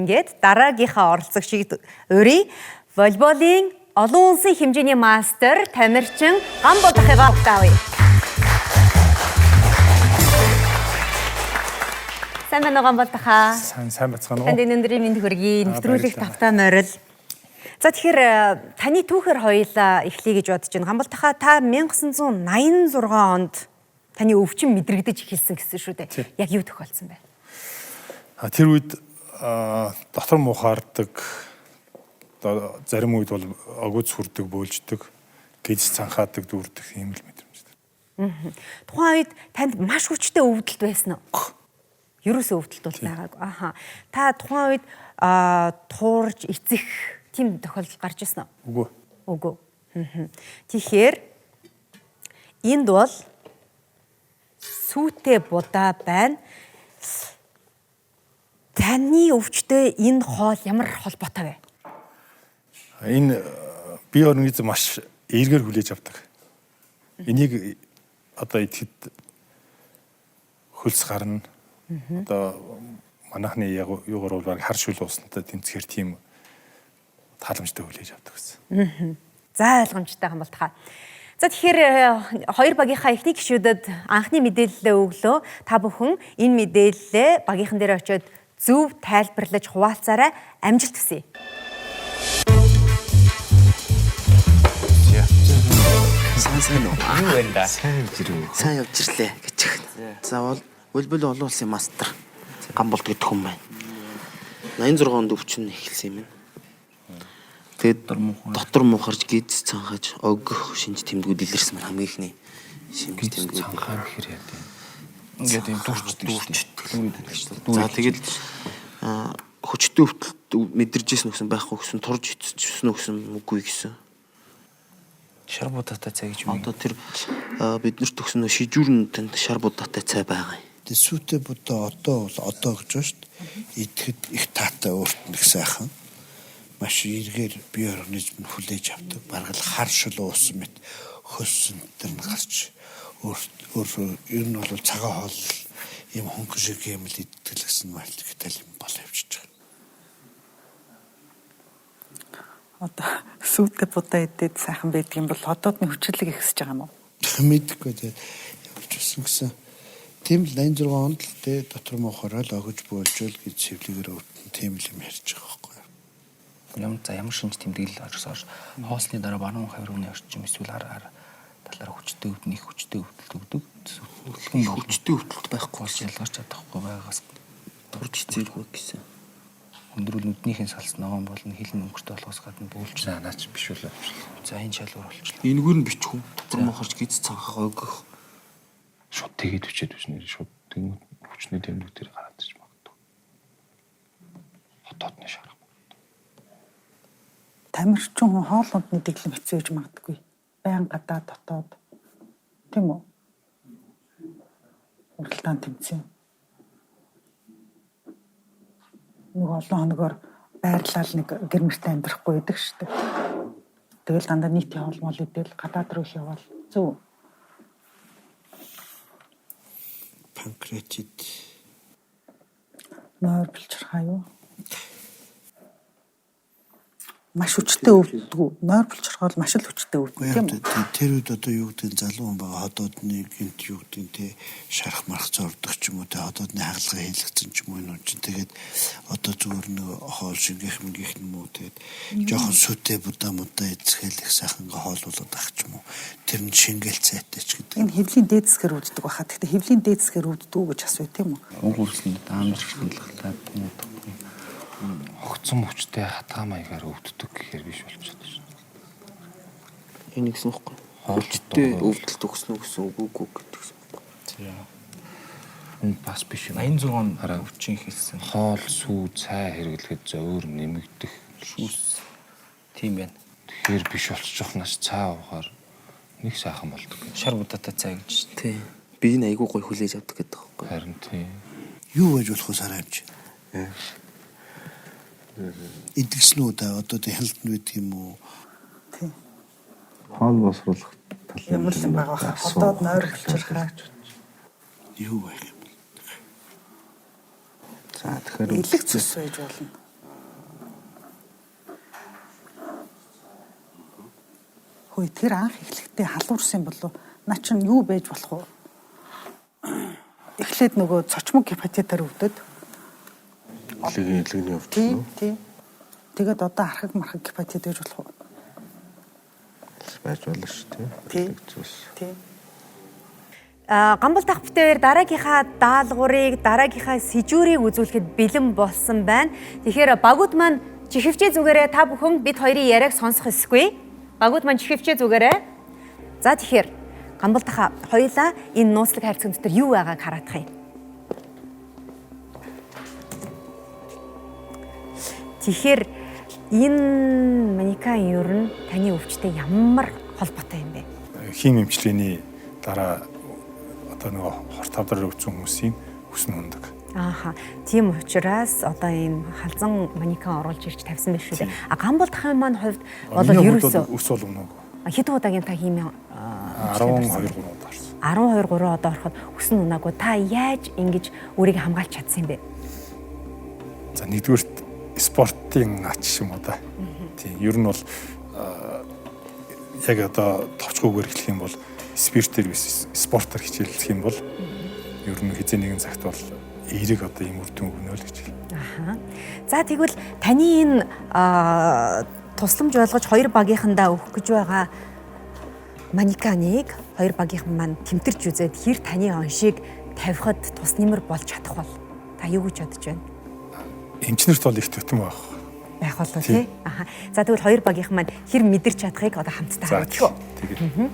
Ингээд дараагийнхаа оролцогчийг урий волейболын олон улсын хэмжээний мастер Тамирчин Гам Болдохыгаа угтаавъя. Сайн байна уу Гам Болдохаа? Сайн бацгаана уу? Танд энэ өдрийн мэнд хүргэе. Нэвтрүүлэг тавтай морил. За тэгэхээр таны түүхээр хоёулаа эхлэе гэж бодож байна. Гам Болдохаа та 1986 онд таны өвчин мэдрэгдэж эхэлсэн гэсэн шүү дээ. Яг юу тохиолдсон бэ? Тэр үед дотор муухаардаг, зарим үед бол огөөц хүрдэг, бөөлждөг, гиз цанхаадаг, дүүрдэг юм л мэдрэмжтэй. Тухайн үед танд маш хүчтэй өвдөлт байсан уу? Ерөөсөө өвдөлт бол байгаагүй. Аха. Та тухайн үед туурж эцэх тийм тохиолдол гарч ирсэн үү? Үгүй. Үгүй. Тэгэхээр энд бол сүүтэй будаа байна. Таны өвчтэй энэ хоол ямар холбоотой вэ? Энэ бие организм маш эергээр хүлээж авдаг. Энийг одоо идэхэд хөлс гарна. Одоо манайхны яг юугаар бол баг хар шүл уусантай тэмцэхээр тийм тааламжтай хүлээж авдаг гэсэн. За, ойлгомжтой юм бол та. За, тэгэхээр хоёр багийнхаа эхний гишүүдэд анхны мэдээлэлээ өглөө. Та бүхэн энэ мэдээллээ багийнхан дээр очиод зөв тайлбарлаж хуваалцаарай. Амжилт хүсье. Сайн сайн уу? Юу вэ да? Сайн явж ирв. Сайн явж ирлээ гэж. За бол Улбол олон улсын мастер Гамболт гэдэг хүн байна. 86 онд өвчин эхэлсэн юм байна. Тэгээд дотор муухарж, гиз цанхаж, огох шинж тэмдгүүд илэрсэн байна, хамгийн ихний шинж тэмдгүүд. Цанхаа гэхэр яа гэв. Ингээд юм дүүрчдэг шүү дээ. За, тэгээд хүчтэй өвдөлт мэдэрч ирсэн гэсэн байхгүй гэсэн, турж ицчихсэн гэсэн үгүй гэсэн. Шар будаатай цай гэж юм. Одоо тэр биднэрт өгсөн нөө шижүүрэн танд шар будаатай цай байгаа юм. Тэгээ сүйтэй будаа одоо бол одоо гэж байна шүү дээ. Идэхэд их таатай өөрт нь их сайхан. Маш эргээр бие организм нь хүлээж авдаг. Бараг л хар шил уусан мэт хөлсөн тэр нь гарч өөр ер нь бол цагаан хоол юм хөнгө шиг юм л иддэг л гэсэн мальтиктэл юм бол явчихж байгаа. Одоо сүйтэй будаа идээд сайхан байдаг юм бол хотоодны хүчлэг ихсэж байгаа юм уу? Мэдхгүй тэгээд явж ирсэн гэсэн. Тийм л 86 онд л тэ дотор муухараа л огж бөөлжөөл гэж сэвлэгээр өвдөн тийм л юм ярьж байгаа байхгүй юу? Юм за, ямар шинж тэмдэглэл орсоор хоолсны дараа баруун хаврын орчим эсвэл ар ар талаар хүчтэй өвдөн, их хүчтэй өвдөлт өгдөг. Их хүчтэй өвдөлт байхгүй болж ялгарч чадахгүй байгаас турж эцээгүй гэсэн. Өндрөл нүднийхэн салс ногоон болно, хил нь өнгөртэй болохоос гадна бөөлж. За, наа чи биш үл авчлаа. За, энэ шалгуур болчихлоо. Энэгээр нь бичих үү? Дотор муухарж, гиз цанхах, огох. Шууд тэгээд хүчээд биш нэр шууд тэнгууд хүчний тэмдэг дээр гараад ич магадгүй. Хотоодны шарах. Тамирчин хүн хоол ундны дэглэм хэцүү байж магадгүй. Байн гадаа дотоод тийм үү? Уралдаан тэмцээн. Нэг олон хоногоор байрлал нэг гэр мөртөө амьдрахгүй байдаг шүү дээ. Тэгэл дандаа нийтийн хоол мол идэл гадаад руу их яваал зөв. Панкреатит. Нойр булчирхаа юу? Маш хүчтэй өвддөг. Нойр булчирхаа бол маш л хүчтэй өвддөг тийм үү? Тэр үед одоо юу гэдэг нь залуу хүн байгаа хотоодны гинт юу гэдэг нь те шарах марах зордог ч юм уу те хотоодны хагалгаа хийлгэсэн ч юм уу энэ чинь тэгээд одоо зүгээр нэг хоол шингэх мэнгэх юм уу тэгээд жоохон сүтэй будаа мудаа эзэхэл их сайхан ингээ хоолуулаад ах ч юм уу тэр нь шингээл цайтай ч гэдэг. Энэ хэвлийн дээд хэсгээр өвддөг байхаа. Гэхдээ хэвлийн дээд хэсгээр өвддөг үү гэж асууя тийм үү? Уг өвсөнд даамж хандлагатай буудахгүй. Огцон хүчтэй хатгаа маягаар өвддөг гэхээр биш болчиход байна. Энэ гэсэн үхгүй. Хоол Хүчтэй өвдөлт өгсөн үү гэсэн үг үгүй гэдгсэн. Энэ бас биш юм. 86 он Хараа. өвчин эхэлсэн. Хоол, сүү, цай хэрэглэхэд зөөр нэмэгдэх. Шүүс. Тийм байна. Тэгэхээр биш болчих наш цай уухаар нэг сайхан болдог. Шар будаатай цай гэж. Тий. Би энэ айгүй гой хүлээж авдаг гэдэг байхгүй. Харин тийм. Юу байж болох вэ сарай амч? Идэгсэн үү да одоо тэ хяналт нь байдаг юм уу? Тийм. Хоол боловсруулах талын Ямар л юм байгаа баха. Хотоод нойр булчирхаа. Юу байх юм бэ? За, тэгэхээр Элэг цус байж болно. Хөөе, тэр анх эхлэхдээ халуурсан болов наа чин юу байж болох вэ? Эхлээд нөгөө цочмог гепатитаар өвдөд. Элэгний өвдөл Тийм, үү? тийм. Тэгээд одоо архаг мархаг гепатит байж болох уу? Байж болно шүү дээ. Тийм. Элэг цус. Тийм. Гамбал тах битээр дараагийнхаа даалгаврыг, дараагийнхаа сэжүүрийг үзүүлэхэд бэлэн болсон байна. Тэгэхээр багууд маань чихвчээ зүгээрээ та бүхэн бид хоёрын яриаг сонсох ёсгүй. Багууд маань чихвчээ зүгээрээ. За, тэгэхээр Гамбал таха хоёулаа энэ нууцлаг хайрцагт дотор юу байгааг хараадах юм. Тэгэхээр энэ манекан ер нь таны өвчтэй ямар холбоотой юм бэ? Хим эмчилгээний дараа Одоо нөгөө хорт хавдраар өвдсөн хүмүүсийн үс нь ундаг. Ааха. Тийм учраас одоо ийм халзан манекен оруулж ирж тавьсан байх шүү дээ. А Гамболд ахын маань хувьд бол ерөөсөө үс бол унаагүй. Хэдэн удаагийн та хими 12 3 удаа орсон. 12 3 удаа ороход үс нь унаагүй. Та яаж ингэж өөрийгөө хамгаалж чадсан юм бэ? За, нэгдүгээрт спортын ач юм уу да. Тийм, ер нь бол яг одоо товчгүйгээр эхлэх юм бол спиртээр биш, спортоор хичээллэх юм бол ер нь хэзээ нэгэн цагт бол эерэг одоо ийм үр дүн өгнө л гэж. Аха. За, тэгвэл таны энэ тусламж ойлгож хоёр багийнхандаа өгөх гэж байгаа манеканыг хоёр багийнхан маань тэмтэрч үзээд хэр таны оншийг тавихад тус нэмэр болж чадах бол та юу гэж бодож байна? Эмчнэрт бол их тутам байх. Байх болов, тий. Аха. За, тэгвэл хоёр багийнхан маань хэр мэдэрч чадахыг одоо хамтдаа харъя. Тэгээ.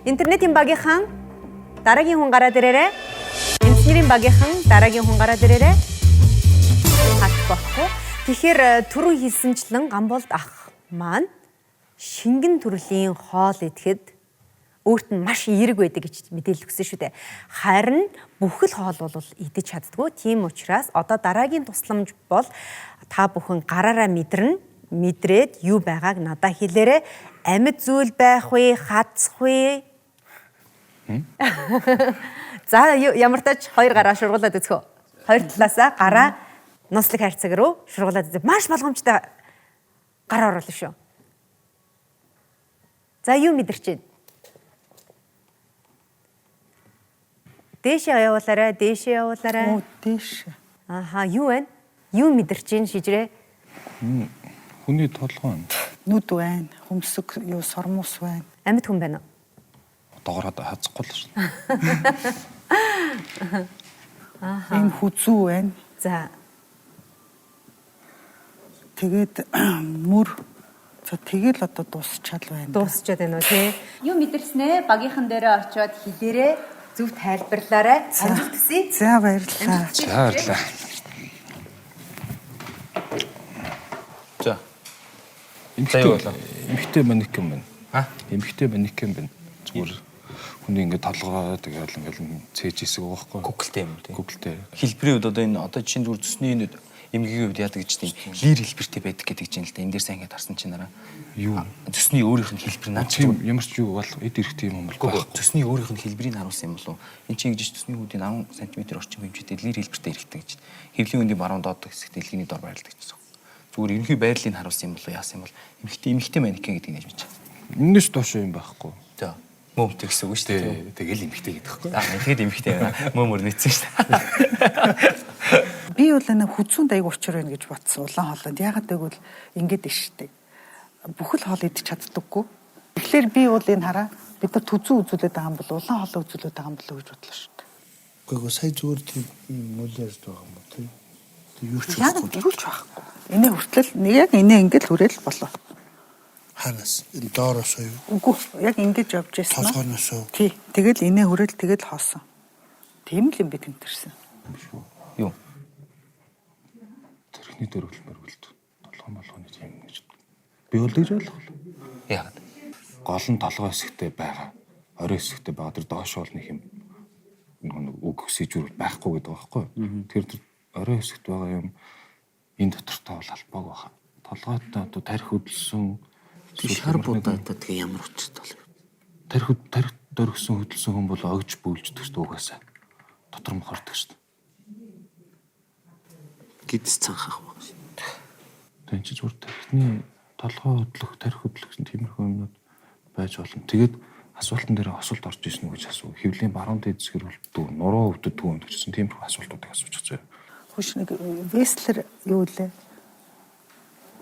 Интернетийн багийнхан, дараагийн хүн гараад ирээрэй. Эмчнэрийн багийнхан, дараагийн хүн гараад ирээрэй. Харах болохгүй. Тэгэхээр түрүү хэлсэнчлэн Гамболд ах маань шингэн төрлийн хоол идэхэд өөрт нь маш эерэг байдаг гэж мэдээлэл өгсөн шүү дээ. Харин бүхэл хоол бол идэж чаддгүй. Тийм учраас одоо дараагийн тусламж бол та бүхэн гараараа мэдэрнэ. Мэдрээд юу байгааг надад хэлээрэй. Амьд зүйл байх вэ, хадсах вэ? За, ямар тач хоёр гараа шургуулад үзэх үү? Хоёр талаасаа гараа нуслаг хайрцаг руу шургуулад үзье. Маш болгоомжтой гар оруулна шүү. За, юу мэдэрч байна? Дээшээ явуулаарай, дээшээ явуулаарай. Оо, дээш. Аха, юу вэ? Юу мэдэрч байна, шижрээ? Хүний толгой юм. Нүд байна, хөмсөг юу, сормуус байна. Амьд хүн байна уу? Доогоороо хазахгүй л шин. Ийм хүзүү байна. За. Тэгээд мөр. За, тэгэл одоо дуусчаал байна. Дуусчаад байна уу, тий? Юу мэдэрснээ багийнхан дээрээ очиод хэлээрээ, зөв тайлбарлаарай. Амжилт хүсье. За, баярлалаа. За, баярлалаа. За. Эмэгтэй юу болов? Эмэгтэй манекен байна. А? Эмэгтэй манекен байна. Зүгээр хүний ингээд толгой тэгэл ингээд цээж хэсэг байгаа байхгүй. Google-тэй юм уу, тий? Google-тэй. Хэлбэрийн хувьд одоо энэ одоо чинь зүгээр зүсний энэ эмгэгийн хувьд яадаг гэж тийм лир хэлбэртэй байдаг гэдэг чинь л да. Энэ дээр сайн ингээд харсан чинь нараа. Юу? Зүсний өөрийнх нь хэлбэр наа чи Тийм ямар ч юу бол эд эрх тийм юм бол Үгүй, байхгүй. зүсний өөрийнх нь хэлбэрийг харуулсан юм болов уу? Энд чинь ингэж зүсний үүдийн 10 см орчим хэмжээтэй лир хэлбэртэй хэрэгтэй гэж. Хэвлийн үндийн баруун доод хэсэгт дэлгэний дор байрладаг гэсэн. Зүгээр ерөнхий байрлалыг харуулсан юм болов уу? Яасан юм бол эмэгтэй манекен гэдгийг нэж мэдчих. Энэс доош юм байхгүй. За. Мөмтэй гэсэн үг шүү дээ. Тэгэл эмэгтэй гэдэг байхгүй. Аа, тэгэд эмэгтэй байна. Мөмөр нийцсэн шүү дээ. Би бол энэ хүзүүнд аяг учир байна гэж бодсон улаан хоолойд. Яагаад гэвэл ингэж иштэй. Бүхэл хоол идэж чаддаггүй. Тэгэхээр би бол энэ хараа бид нар түзүү үзүүлээд байгаа юм бол улаан хоолой үзүүлээд байгаа юм болоо гэж бодлоо шүү дээ. Үгүй, сая зүгээр тийм үл ярьж байгаа юм уу, тий? Тэг юу ч Яг байхгүй. юу ч байхгүй. Инээ хүртэл нэг яг инээ ингэж хүрээл болоо. Хаанаас? Энэ доороос уу? Үгүй, яг ингэж явж байсан. Толгойноос уу? Тий. Тэгэл инээ хүрээл тэгэл хоосон. Тийм л юм би тэмтэрсэн. Юу? Тэрхний дөрвөл мөргөлд толгой молгооны тийм гэж. Би бол тэгж ойлголоо. Яагаад? Гол нь толгой хэсэгтээ байгаа. Орой хэсэгтээ байгаа. Тэр доош бол нэг юм нэг үг сэжүүр байхгүй гэдэг байгаа байхгүй юу? Тэр тэр орой хэсэгт байгаа юм энэ дотортой бол албааг баха. Толгойтой одоо тарих хөдөлсөн Тэг шар будаатай тэгээ ямар учиртай бол. тарих тарих дөргсөн хөдөлсөн хүн бол огж бөөлждөг шүү дээ угаасаа. Дотор мохордог шүү дээ. Гидс цанхах баг. Тэн чи зүгээр тархины толгой хөдлөх, тарих хөдлөх гэсэн тиймэрхүү юмнууд байж болно. Тэгээд асуултан дээр осолд орж ирсэн үү гэж асуу. Хэвлийн баруун дээд хэсгэр хөлддөг, нуруу өвддөг юм гэсэн тиймэрхүү асуултуудыг асууж байгаа. Хүш нэг Вестлер юу лээ?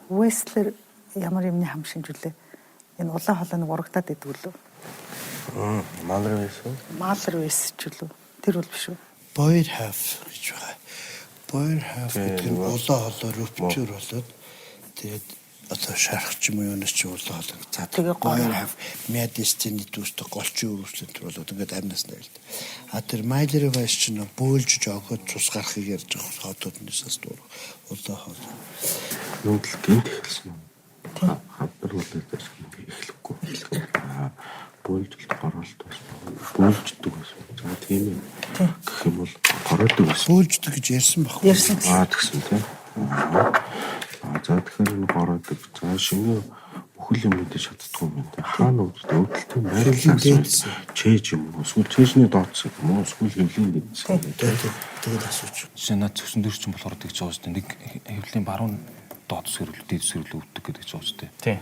Вестлер ямар юмны хам шинж үлээ? Энэ улаан хоолой нэг урагдаад идэг лөө. Малар байсан. Маалар вес ч үлээ. Тэр бол биш үү? Boer half гэж байгаа. Boer half гэдэг нь улаан хоолой rupture болоод тэгээд одоо шарах ч юм уу юунаас чи улаан хоолой заадаг. Тэгээ гол. Boer half медицины дүүстэй голчин өрөвчлөлт болоод ингээд амнаас нэрэлт. А тэр Myler Weiss чинь бөөлжж огоод цус гарахыг ярьж байгаа хотууднаас дуур улаан хоолой. Нүүдэл гинт эхэлсэн юм. Хавдар болоод байсан эхлэхгүй. Аа, бөөлжилт гороолт бас бөөлждөг байсан. За, тийм ээ. Гороодог байсан. Бөөлждөг гэж ярьсан баг. Ярьсан. Аа тэгсэн тийм. Аа за тэгэхээр энэ гороодог. За шинэ бүхэл юм мэдэж чаддгүй юм байна. Хаана өвдөлт өвдөлтийн байрлал чээж юм уу? Эсвэл чээжний дооцсон юм уу? Эсвэл хөвлийн дээдсэн юм уу? Тэгээд асууж. Жишээ нь над цөсөн дээр чинь болохоор тэгж байгаа шүү дээ. Нэг хэвлийн баруун доод сэрүүл дээд сэрүүл өвддөг гэдэг ч байгаа шүү дээ. Тийм.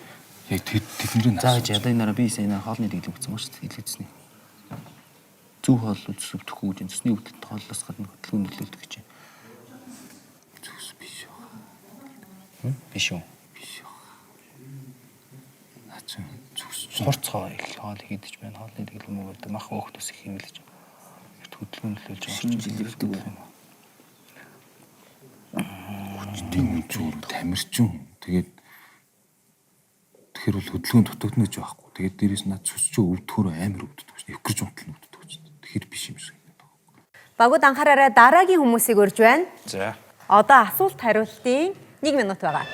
Яг тэдний За гэж ядаа энэ нараа би сая энэ хоолны дэглэм гэсэн ба шүү дээ. Илгэжсэний. Зөв хоол зүс өвдөхгүй гэж цэсний өвдөлт хооллоос гадна хөдөлгөөн нөлөөлдөг гэж. Зүс биш байгаа. Биш үү? Биш байгаа. Наа чи зүс чинь Хурц хоол их хоол хийдэж байна. Хоолны дэглэм өгөөд мах өөх төс их юм л гэж. Эрт хөдөлгөөн нөлөөлж байгаа Шинэ жил ирдэг үү? хүчтэй үжүүр тамирчин. Тэгээд тэгэхээр бол хөдөлгөөн дутагдана гэж байхгүй. Тэгээд дээрээс над цус чи өвдөхөөр амар өвддөг шин. Эвкэрж унтал нь өвддөг шин. Тэгэхээр биш юм шиг байна. Багууд анхаараарай дараагийн хүмүүсийг урьж байна. За. Одоо асуулт хариултын 1 минут байгаа.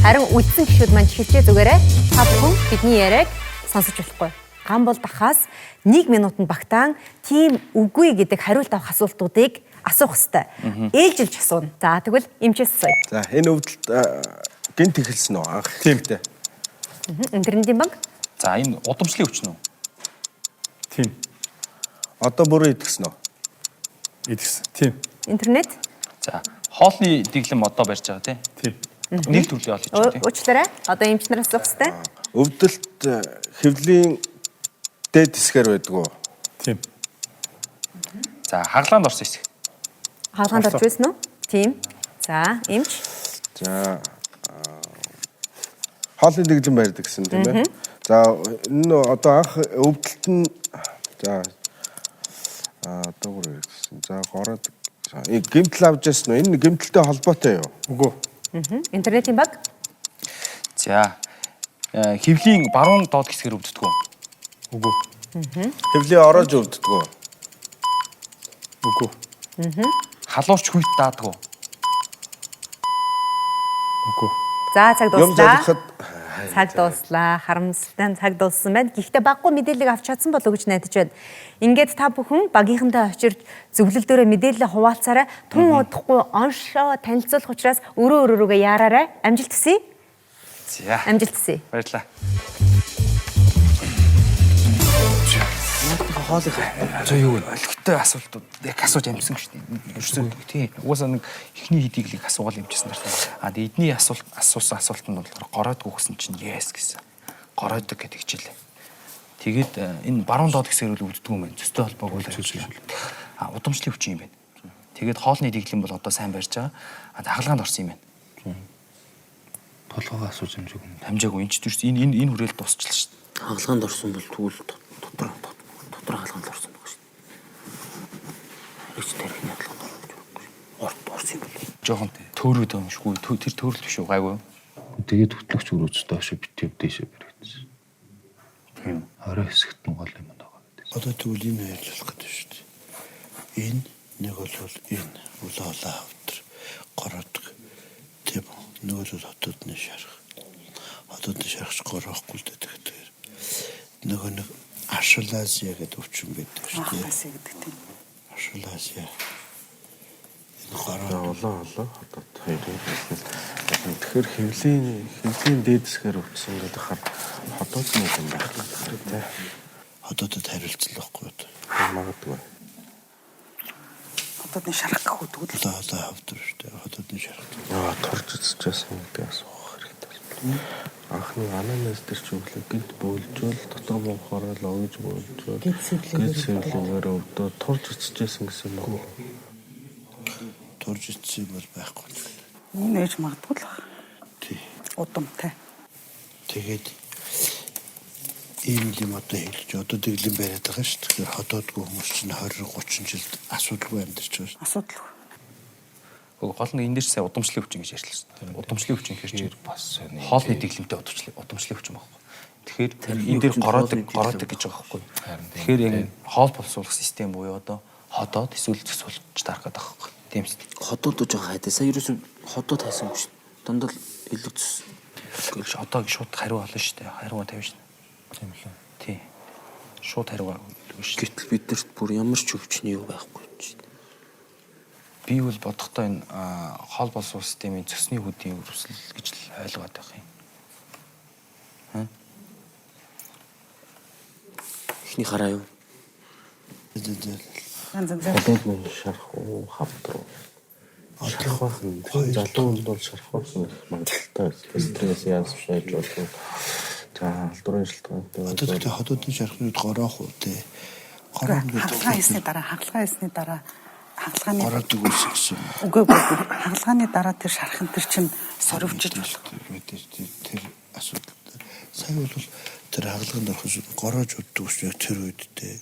Харин үдсэн гişүүд маань чихэлчээ зүгээрээ та бүхэн бидний яриаг сонсож болохгүй. Гам бол дахаас 1 минутанд багтаан тийм үгүй гэдэг хариулт авах асуултуудыг асуух ёстой. Ээлжилж асууна. За тэгвэл эмчээс асууя. За энэ өвдөлт гинт эхэлсэн үү? Анх Тийм. ихтэй. Интернетийн банк. За энэ удамшлын өвчин үү? Тийм. Одоо бүрэн итгэсэн үү? Итгэсэн. Тийм. Интернет. За хоолны дэглэм одоо барьж байгаа тий. Тийм. Нэг төрлийн хоол хийж байгаа тий. Уучлаарай. Одоо эмч нар асуух ёстой. Өвдөлт хэвлийн дээд хэсгээр байдаг уу? Тийм. За хаглаанд орсон хэсэг. Хаалгаанд орж байсан уу? Тийм. За, эмч. За хоолны дэглэм барьдаг гэсэн тийм ээ. За энэ одоо анх өвдөлт нь за дуугар хэрэгсэн. За гороод за гэмтэл авч яасан уу? Энэ гэмтэлтэй холбоотой юу? Үгүй. Интернетийн баг. За хэвлийн баруун доод хэсгээр өвддөг үү? Үгүй. Хэвлийн ороож өвддөг үү? Үгүй. Халуурч хүйт даадаг уу? Үгүй. За, цаг Юм дууслаа. залхахад Цаг дууслаа. Харамсалтай нь цаг дууссан байна. Гэхдээ баггүй мэдээллийг авч чадсан болов уу гэж найдаж байна. Ингээд та бүхэн багийнхантай очирч зөвлөлдөөрөө мэдээлэл хуваалцаарай. Тун удахгүй оншоо танилцуулах учраас өрөө өрөөрөө яараарай. Амжилт хүсье. За. Амжилт хүсье. Баярлалаа. Хоолыг За юу вэ? Олигтой асуултууд яг асууж амжсан шүү дээ. Ерөөсөө тий. Угаасаа нэг эхний хэдийг л асуугаал юмжсэн нар. А тэгээ эдний асуулт асуусан асуултанд болохоор гороодгүй гэсэн чинь yes гэсэн. Гороодог гэдэг хичээлээ. Тэгээд энэ баруун доод хэсгээр үл өвддөг юм байна. Төстэй холбоогүй л ажил. А удамшлын өвчин юм байна. Тэгээд хоолны дэглэм бол одоо сайн барьж байгаа. А хагалгаанд орсон юм байна. Толгоогоо асууж амжаагүй. Хамжаагүй энэ ч төрс энэ энэ энэ хүрээлд дуусчлаа шүү дээ. хагалгаанд орсон бол тэгвэл дотор дотор хагалгаанд орсон байгаа шүү дээ. Харигч тархины хагалгаанд орсон гэж байхгүй шүү. Орт орсон юм бол. Жохон төөрөөд байгаа юм шиггүй. Тэр төөрөл биш үү гайгүй. Тэгээд хөтлөгч өрөөч доошо битээ дээшээ баригдсан. Тийм. Орой хэсэгт нь гол юм байгаа гэдэг. Одоо тэгвэл энэ хоёр л болох гэдэг шүү дээ. Энэ нэг бол энэ улаалаа хавтар гороодог. Тийм үү? Нэг бол хотодны шарх. Хотодны шархч гороохгүй л дээ тэгэхээр. Нөгөө нэг Ашилазия гэдэг өвчин байдаг шүү дээ. Ахлаас гэдэг тийм. Ашилазия. Энэ За гороо улаан хоолой хотод хоёрын хэлсэн. Тэгэхээр хэвлийн дээд хэсгээр өвдсөн гэдэг хар хотоодны юм байх гэдэг тийм. хотодод харилцал байхгүй юу? Магадгүй. Хотодны шарах гэх үү тэгвэл Улаалаа хавтар шүү дээ. Хотодны шарх. Аа турж үзчихсэн гэдэг асуух хэрэгтэй. Анхны ананас дээр ч өглөө гинт бөөлжөөл дотор муухаараа л огж бөөлжөөл Гинт сэвлэгээр гинт сэвлэгээр өвдөө турж үзчихсэн гэсэн юм уу? Турж ицсэн юм бол байхгүй л. энэ ээж магадгүй л баг. Тий. Удамтай. Тэгээд ийм л юм одоо хэлж одоо дэглэм бариад байгаа шүү дээ. Тэгэхээр хотоодгүй хүмүүс чинь 20 30 жилд асуудалгүй амьдарч байгаа шүү. Асуудалгүй. Гол нь энэ дээр ч сая удамшлын өвчин гэж ярьлаа шүү дээ. Удамшлын өвчин гэхэр чинь бас сони. хоолны дэглэмтэй удамшлын өвчин байхгүй. Тэгэхээр энэ дээр өвчин гороодог хоолны дэглэм. гороодог гэж байгаа байхгүй. Тэгэхээр яг хоол боловсруулах систем буюу одоо ходоод эсвэл цэцүүлж дарах гэдэг байхгүй. Тийм шүү дээ. Ходоод жоо хайдаа. Сая ерөөсөө ходоод хайсангүй шүү. Дандаа л элэг цус. Гэхдээ одоо шууд хариу олно шүү дээ. Хариу тавина шүү. Тийм лээ. Тий. Шууд хариугаа өгнө шүү. Гэтэл биднэрт бүр ямар ч өвчний юу байхгүй юм чинь. Би бол бодохдоо энэ хоол боловсруул системийн цөсний хөдийн өрөвсөл гэж л ойлгоод байх юм. Эхний хараа юу? Янз янз. Холоод мөн шарах уу, хавдар уу? Шарах байх нь залуу хүнд бол шарах байх нь их магадлалтай. Стресс янз байж болно. За халдварын шалтгаантай. Одоо тэгтээ хотуудын шархны үед гороох уу те. Гороо гэдэг Хагалгаа хийсний дараа, хагалгаа хийсний дараа хагалгааны гороодог байсан гэсэн юм. Үгүй үгүй. Хагалгааны дараа тэр шархан тэр чинь соривчж болох. Мэдээж тэр асуудал. Сая бол тэр хагалгаанд орохос гороож уддаг гэсэн тэр үед те.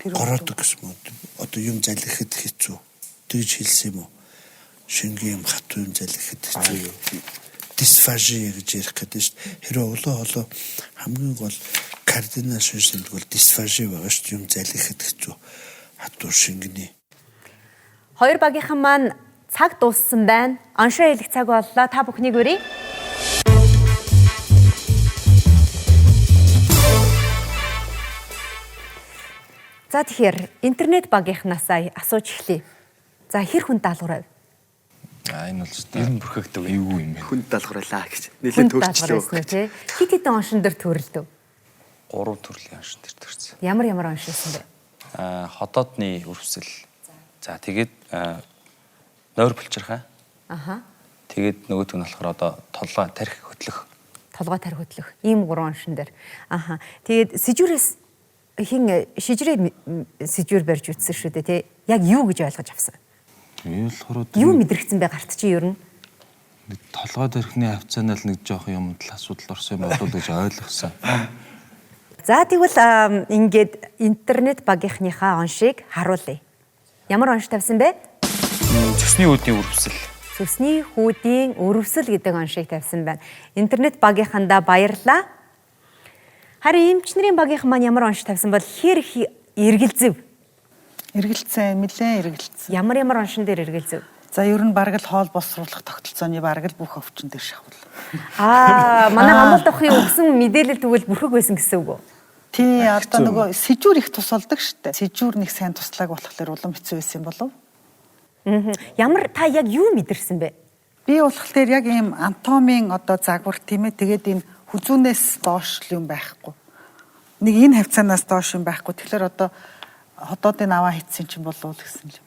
Гороодог гэсэн юм. Одоо юм залхихад хэцүү. Тэгж хэлсэн юм уу? Шингийн юм хатуу юм залхихад хэцүү. Дисфажи гэж ярих гэдэг шүү дээ. Хэрвээ улаан хоолой хамгийн гол кардинал шинж тэмдэг бол дисфажи байгаа шүү дээ. Юм залхихад хэцүү. Хатуу шингэний. Хоёр багийнхан маань цаг дууссан байна. Оншоо хэлэх цаг боллоо. Та бүхнийг өрье. За тэгэхээр интернет багийнхнаас асууж эхлэе. За хэр хүн даалгавар байв? А энэ бол Ер нь бүрхэгдэг. Эвгүй юм байна. Хүн даалгаварлаа гэж. Хүн Нэлээд даалгавар төрчлөө. байсан уу тий? Хит хитэн оншин дээр төрөлдөв. Гурав төрлийн оншин дээр төрсөн. Ямар ямар онш байсан бэ? Аа ходоодны өрөвсөл. За тэгээд нойр булчирхай. Аха. Тэгээд нөгөөдг нь болохоор одоо толгой тарих хөтлөх. Толгой тарих хөтлөх. Ийм гурван оншин дээр. Аха. Тэгээд сэжүүрээс хин шижрээ сэжүүр барьж үтсэн шүү дээ тий. Яг юу гэж ойлгож авсан? Би болохоор Юу мэдрэгцэн бэ гарт чи ер нь? нэг толгой дөрхний хавцаанаа л нэг жоох юм л асуудал орсон юм болов уу гэж ойлгосон. За тэгвэл ингээд интернет багийнхныхаа оншийг харуулъя. Ямар онш тавьсан бэ? Цөсний үүдний өрөвсөл. Цөсний хүүдийн өрөвсөл гэдэг оншийг тавьсан байна. Интернет багийнхандаа баярлалаа. Харин эмч нарын багийнхан маань ямар онш тавьсан бол хэр их эргэлзэв? Эргэлцсэн, нэлээд эргэлцсэн. Ямар ямар оншин дээр эргэлзэв? За ер нь бараг л хоол боловсруулах тогтолцооны бараг л бүх өвчин дээр шахвал. Аа, манай гамбал дахын өгсөн мэдээлэл тэгвэл бүрхэг байсан гэсэн үг үү? Тий, одоо нөгөө сэжүүр их тусалдаг штэ. Сэжүүр нэг сайн туслааг болохоор улам хэцүү байсан юм болов? Ямар та яг юу мэдэрсэн бэ? Би болохоор яг ийм анатомийн одоо загвар тийм ээ. Тэгээд энэ хүзүүнээс доош л юм байхгүй. Нэг энэ хавцаанаас доош юм байхгүй. Тэгэхээр одоо хотоодын аваа хийцэн чинь болов гэсэн юм.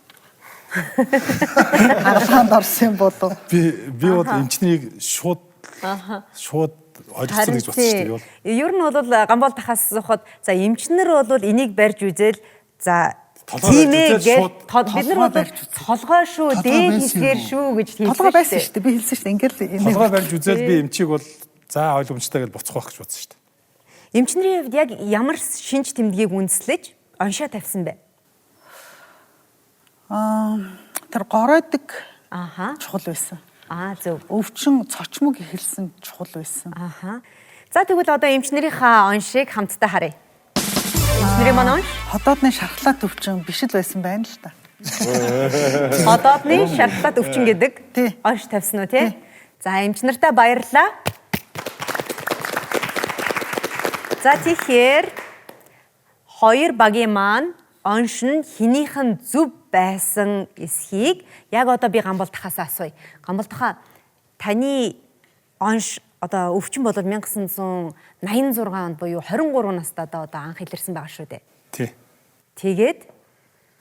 Хагалгаанд орсон юм болов. Би бол эмчнийг шууд ойлгосон гэж бодсон шүү дээ. Би бол Ер нь бол гамбол дахаас асуухад за эмчнэр бол энийг барьж үзэл за Толгой тийм ээ барьж үзэл гэж шууд бид нар бол толгой шүү, дээд хэсгээр шүү гэж хэлсэн. Толгой байсан шүү дээ. Би хэлсэн шүү дээ. Ингээл толгой барьж үзэл би эмчийг бол за ойлгомжтой гэж буцах байх гэж бодсон шүү дээ. Эмчнэрийн хувьд яг ямар шинж тэмдгийг үндэслэж оншоо тавьсан бэ? Аа тэр горойдог Аха. чухал байсан. Аа зөв. Өвчин цочмог эхэлсэн чухал байсан. Аха. За тэгвэл одоо эмчнэрийнхаа оншийг хамтдаа харъя. Эмчнэрийн маань онш Хотоодны шархлаат өвчин биш л байсан байна л да. Одоодны шархлаат өвчин гэдэг онш тавьсан уу тий? За эмч нартаа баярлалаа. За тэгэхээр хоёр багийн маань онш нь хэнийх нь зөв байсан эсхийг яг одоо би Гамболдахаас асууя. Гамболдахаа таны онш одоо өвчин бол 1986 онд буюу 23 настай одоо анх илэрсэн байгаа шүү дээ. Тий. Тэгээд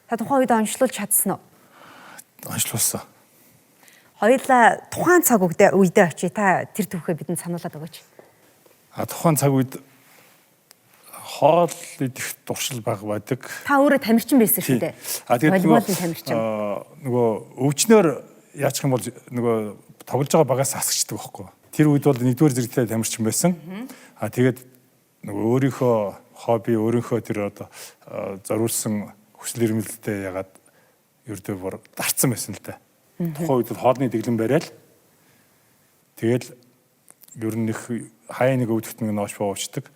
та тухайн үед онцлуулж чадсан уу? Онцлуулсан. Хоёулаа тухайн цаг үедээ очие та тэр түүхээ бидэнд сануулад өгөөч. А тухайн цаг үед хоол идэх дуршил баг байдаг. Та өөрөө тамирчин байсан шүү дээ. А тэгээд волейболын тамирчин. Нөгөө өвчнөр яачих юм бол нөгөө тоглож байгаа багаас асгачдаг байхгүй. Тэр үед бол нэгдүгээр зэрэгтэй тамирчин байсан. А тэгээд нөгөө өөрийнхөө хобби, өөрийнхөө тэр одоо зориулсан хүсэл эрмэлзэлтэй ягаад ердөө бүр дарцсан байсан л да. Тухайн үед бол хоолны дэглэм барайл. Тэгэл ер нь их хаяа нэг өвдөгт нэг нош буувчдаг.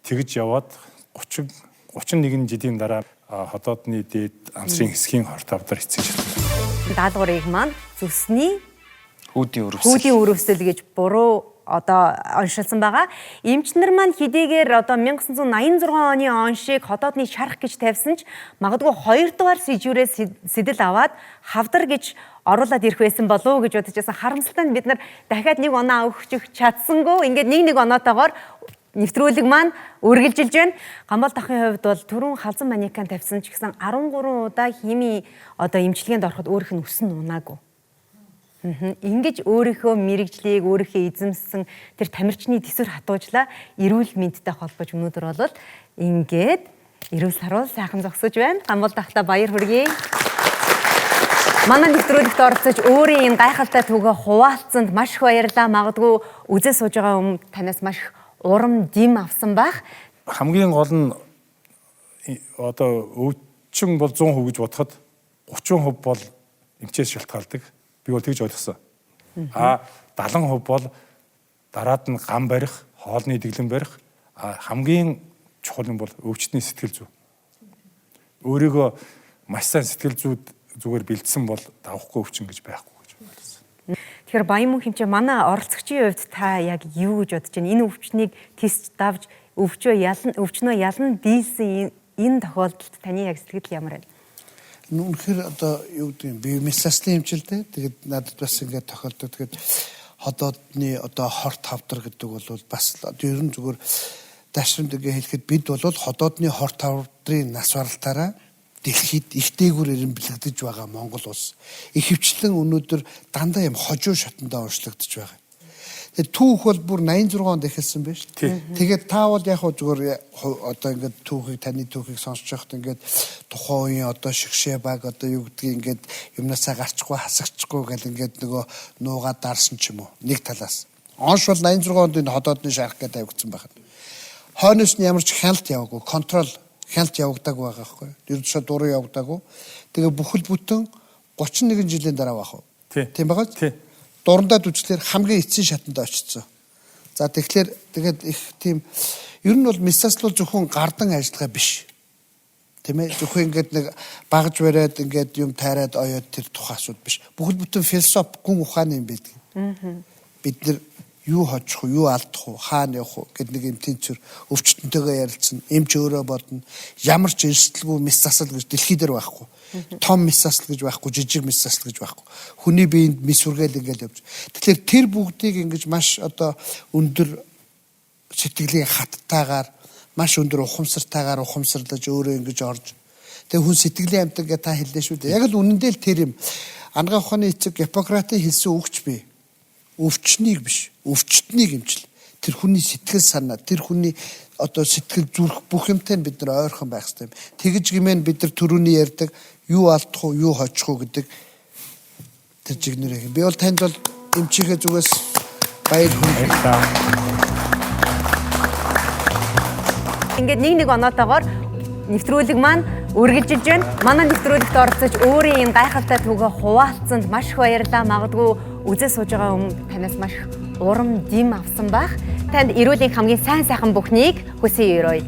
Тэгж яваад 30 31 жилийн дараа ходоодны дээд амсрын хэсгийн хорт авдар эцэг шатна. Даалгаврыг маань зүсний хүүдийн өрөвсөл. Хүүдийн өрөвсөл гэж буруу одоо оншилсан байгаа. Эмч нар маань хэдийгээр одоо 1986 оны оншийг ходоодны шарх гэж тавьсан ч магадгүй 2 дугаар сэжүүрээс сэдэл аваад хавдар гэж оруулаад ирэх байсан болов уу гэж бодож байсан. Харамсалтай нь бид нар дахиад нэг оноо өгч чадсангүй. Ингээд нэг нэг оноотойгоор нэвтрүүлэг маань үргэлжилж байна. Гамбол дахын хувьд бол түрүүн халзан манекан тавьсан ч гэсэн 13 удаа химийн одоо эмчилгээнд ороход өөрийнх нь өсөн унаагүй. Ингэж өөрийнхөө мэрэгжлийг өөрийнхөө эзэмссэн тэр тамирчны төсвөр хатуужлаа эрүүл мэндтэй холбож өнөөдөр бол ингээд эрүүл саруул сайхан зогсож байна. Гамбол дахта баяр хүргэе. Манай нэвтрүүлэгт оролцож өөрийн энэ гайхалтай түүхээ хуваалцсанд маш их баярлалаа. Магадгүй үзээ сууж байгаа хүмүүс танаас маш их урам дэм авсан байх. Хамгийн гол нь одоо өвчин бол 100% гэж бодоход 30% бол эмчээс шалтгаалдаг. Би бол тэгж ойлгосон. А 70% бол дараад нь гам барих, хоолны дэглэм барих, а хамгийн чухал нь бол өвчтний сэтгэл зүй. Өөрийгөө маш сайн сэтгэл зүйд зүгээр бэлдсэн бол давхгүй өвчин гэж байхгүй гэж ойлгосон. Тэгэхээр Баян мөн хэмжээ манай оролцогчийн хувьд та яг юу гэж бодож байна? Энэ өвчнийг тисч давж өвчнөө ялан дийлсэн энэ тохиолдолд таны яг сэтгэл ямар байна? Үнэхээр одоо юу гэдэг юм би мэс заслын эмчилдэ. Тэгээд надад бас ингээд тохиолддог. Тэгээд ходоодны одоо хорт хавдар гэдэг бол бас ер нь зүгээр дашрамд ингээ хэлэхэд бид бол ходоодны хорт хавдрын нас баралтаараа дэлхийд их дээгүүр эренблэгдэж байгаа Монгол улс. Ихэвчлэн өнөөдөр дандаа юм хожуу шатандаа уушлагдаж байгаа. Тэгээд түүх бол бүр 86 онд эхэлсэн байж шүү. Тэгээд та бол яг хөө зүгээр одоо ингээд түүхийг таны түүхийг сонсож байхад ингээд тухайн үеийн одоо шигшээ баг одоо юу гэдгийг ингээд юмнасаа гарчихгүй хасагчихгүй гэл ингээд нөгөө нуугаад дарсан ч юм уу нэг талаас. Онш бол 86 онд энэ ходоодны шарх гэдэг тавигдсан байна. Хойноос нь ямар ч хяналт яваагүй, контрол хяналт явагдаагүй байгаа байхгүй юу? Ерөнхийдөө дуруу явагдаагүй. Тэгээ бүхэл бүтэн 31 жилийн дараа байх уу? Тийм байгаа биз? Дурандаад үзлээр хамгийн эцсийн шатанд очсон. За тэгэхээр тэгээд их тийм ер нь бол мэс засал бол зөвхөн гардан ажиллагаа биш. Тийм ээ зөвхөн ингээд нэг багж бариад ингээд юм тайраад оёод тэр тухайн асуудал биш. Бүхэл бүтэн философи гүн ухааны юм байдаг. Бид нэр юу хожих уу, юу алдах уу, хаана явах уу гэд нэг юм тэнцвэр өвчтөнтэйгээ ярилцсан, эмч өөрөө бодно. Ямар ч эрсдэлгүй мэс засал гэж дэлхий дээр байхгүй. Том мэс засал гэж байхгүй, жижиг мэс засал гэж байхгүй. Хүний биед мэс үргээл ингээл явж. Тэгэхээр тэр бүгдийг ингэж маш одоо өндөр сэтгэлийн хаттайгаар, маш өндөр ухамсартайгаар ухамсарлаж өөрөө ингэж орж. Тэгээ хүн сэтгэлийн амьтан гэж та хэллээ шүү дээ. Яг л үнэндээ л тэр юм. Анагаах ухааны эцэг Гиппократын хэлсэн үгч би. Өвчнийг биш, өвчтнийг эмчил. Тэр хүний сэтгэл санаа, тэр хүний одоо сэтгэл зүрх бүх юмтай бид нар ойрхон байх хэрэгтэй юм. Тэгж гимэн бид нар төрөүний ярьдаг юу алдах уу, юу хожих уу гэдэг тэр жигнэрээ. Би бол танд бол эмчийнхээ зүгээс баяр хүргэе. Ингээд нэг нэг оноотойгоор нэвтрүүлэг маань үргэлжилж байна. Манай нэвтрүүлэгт оролцож өөрийн энэ гайхалтай түүхээ хуваалцсанд маш их баярлалаа. Магадгүй үзээ сууж байгаа хүмүүс танаас маш их урам дэм авсан байх. Танд эрүүлийн хамгийн сайн сайхан бүхнийг хүсье өрөөе.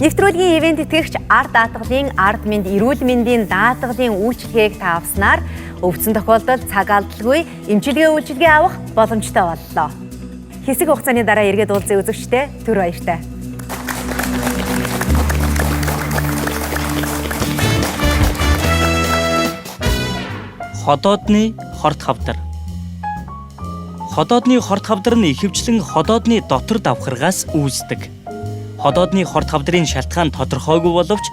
Нэвтрүүлгийн ивент итгэгч ард даатгалын ард мэнд эрүүл мэндийн даатгалын үйлчилгээг та авснаар өвдсөн тохиолдолд цаг алдалгүй эмчилгээ үйлчилгээ авах боломжтой боллоо. Хэсэг хугацааны дараа эргээд уулзъя үзэгчтэй түр баяртай. Ходоодны хорт хавдар. Ходоодны хорт хавдар нь ихэвчлэн ходоодны дотор давхаргаас үүсдэг. Ходоодны хорт хавдрын шалтгаан тодорхойгүй боловч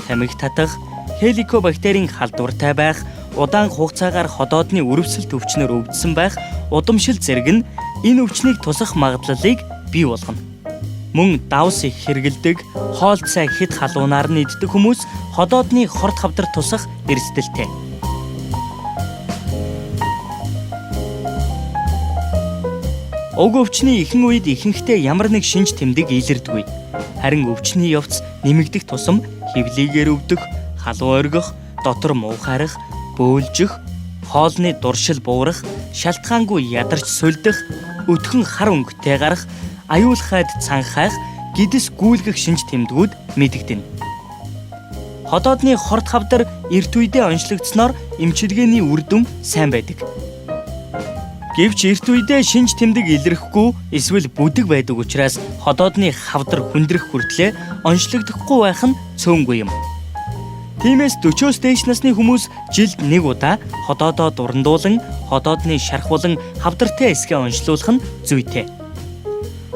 тамхи татах, хеликобактерийн халдвартай байх, удаан хугацаагаар ходоодны үрвсэлт өвчнөр өвдсөн байх, удамшил зэрэг нь энэ өвчнийг тусах магадлалыг бий болгоно. Мөн давс их хэрэгэлдэг, хоол цай хэд халуунаар нь иддэг хүмүүс ходоодны хорт хавдар тусах эрсдэлтэй. Уг өвчний ихэнх үед ихэнхдээ ямар нэг шинж тэмдэг илэрдэггүй. Харин өвчний явц нэмэгдэх тусам хэвлийгээр өвдөх, халуун оргих, дотор муухайрах, бөөлжих, хоолны дуршил буурах, шалтгаангүй ядарч сулдах, өтгөн хар өнгөтэй гарах, аюулхайд цанхайх, гидс гүйлгэх шинж тэмдгүүд мэдэгдэнэ. Ходоодны хорт хавдар эрт үедээ онцлогдсноор эмчилгээний үр дүн сайн байдаг. Гэвч эрт үедээ шинж тэмдэг илэрхгүй эсвэл бүдэг байдаг учраас ходоодны хавдар хүндрэх хүртлээ онцлогдохгүй байх нь цөөнгүй юм. Тиймээс 40-оос дээш насны хүмүүс жилд нэг удаа ходоодоо дурандуулан ходоодны шарх болон хавдартай эсгээ онцлуулах нь зүйтэй.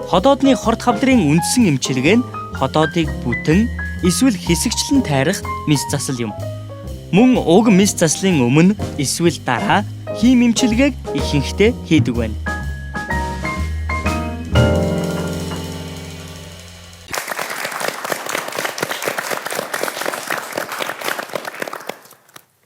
Ходоодны хорт хавдрын үндсэн эмчилгээ нь ходоодыг бүтэн эсвэл хэсэгчлэн тайрах мэс засал юм. Мөн уг мэс заслын өмнө эсвэл дараа хийм эмчилгээг ихэнхдээ хийдэг байна.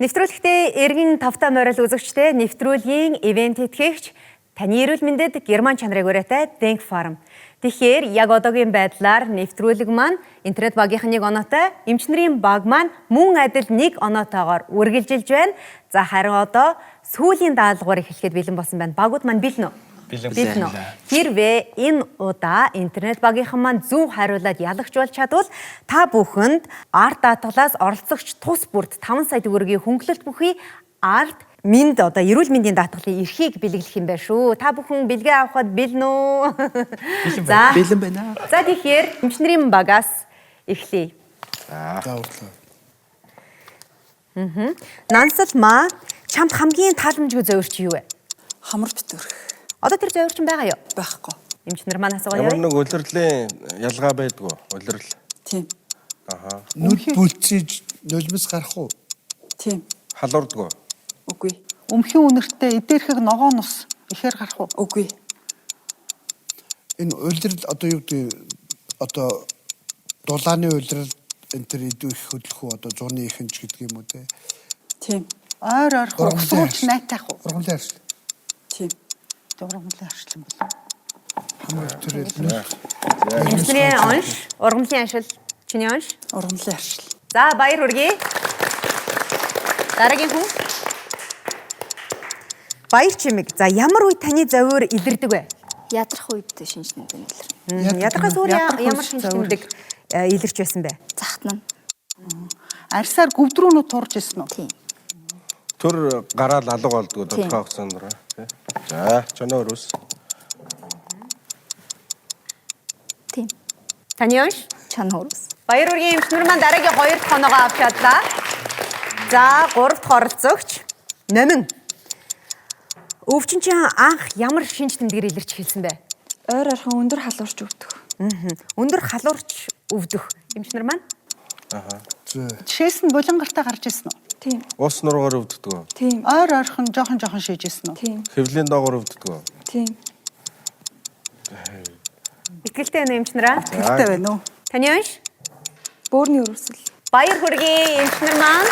Нэвтрүүлэгтээ эргэн тавтай морил үзэгчтэй нэвтрүүлгийн ивент тэтгэгч таны эрүүл мэндэд герман чанарыг өрөөтэй Denk Farm. Тэгэхээр яг одоогийн байдлаар нэвтрүүлэг маань интернет багийнхан нэг оноотой, эмч нарын баг маань мөн адил нэг оноотойгоор үргэлжилж байна. За харин одоо сүүлийн даалгавар эхлэхэд бэлэн болсон байна. Багууд маань бэлэн үү? Бэлэн үү? Хэрвээ энэ удаа интернет багийнхан маань зөв хариулаад ялагч болж чадвал та бүхэнд арт даатгалаас оролцогч тус бүрт 5 сая төгрөгийн хөнгөлөлт бүхий арт мэнд одоо эрүүл мэндийн даатгалын эрхийг бэлэглэх юм байна шүү. Та бүхэн бэлгээ авахад бэлэн үү? За. Бэлэн байна. За тэгэхээр эмч нарын багаас эхлэе. За уурлаа. Нансал маа чамд хамгийн тааламжгүй зовирч юу вэ? Хамар битүүрх Одоо тэр зовирч байгаа юу? байхгүй. Эмч нар маань асуугаа Ямар юу? нэг улирлын ялгаа байдгүй. Улирал. Тийм. Аха. Нүд бүлцэж нулимс гарах уу? Тийм. Халуурдгүй. Үгүй. Өмхийн үнэртэй эдэрхэг ногоон ус ихээр гарах уу? Үгүй. Энэ улирал одоо юу гэдэг одоо дулааны улирал энэ төр идүү их хөдлөх үү одоо зуны ихэнч гэдэг юм уу те. Тийм. Ойр ойрхон Ургамлын угсруулж харшил. найтайх уу? Ургамлын харшил. Тийм. Ургамлын харшил юм бол. Хамар төрөл нүд Эмч нарын онш, ургамлын аншил, чиний онш. Ургамлын харшил. За баяр хүргэе. Дараагийн хүн. Баяр чимэг. За ямар үе таны зовиор илэрдэг вэ? Ядрах үед шинж тэмдэг илэрнэ. Ядрахаас өөр Ядрах ямар үед шинж зовиор тэмдэг илэрч байсан бэ? Захтна. Арьсаар гүвдрүүнүүд турж исэн үү? Тийм. Төр гараал алга болдгоо Тийм. тодорхой хугацаанд руу. Тий. За, чоноо өрөөс. Тийм. Таны онш? Чанар хөрвс. Баяр хүргэе эмч нар маань дараагийн хоёр дахь оноогоо авч чадлаа. За гурав дахь оролцогч Номин. Өвчин чинь анх ямар шинж тэмдгээр илэрч эхэлсэн бэ? Ойр ойрхон өндөр халуурч өвдөх. Өндөр халуурч өвдөх. Эмч нар маань Жишээс нь булангартаа гарч исэн үү? Тийм. Ус нуруугаар өвддөг. Тийм. Ойр ойрхон жоохон жоохон шийж исэн үү? Тийм. Хэвлийн доогоор өвддөг. Тийм. итгэлтэй байна уу эмч нараа? Итгэлтэй байна уу? Таны онш? Бөөрийн өрөвсөл. Баяр хүргэе эмч нар маань.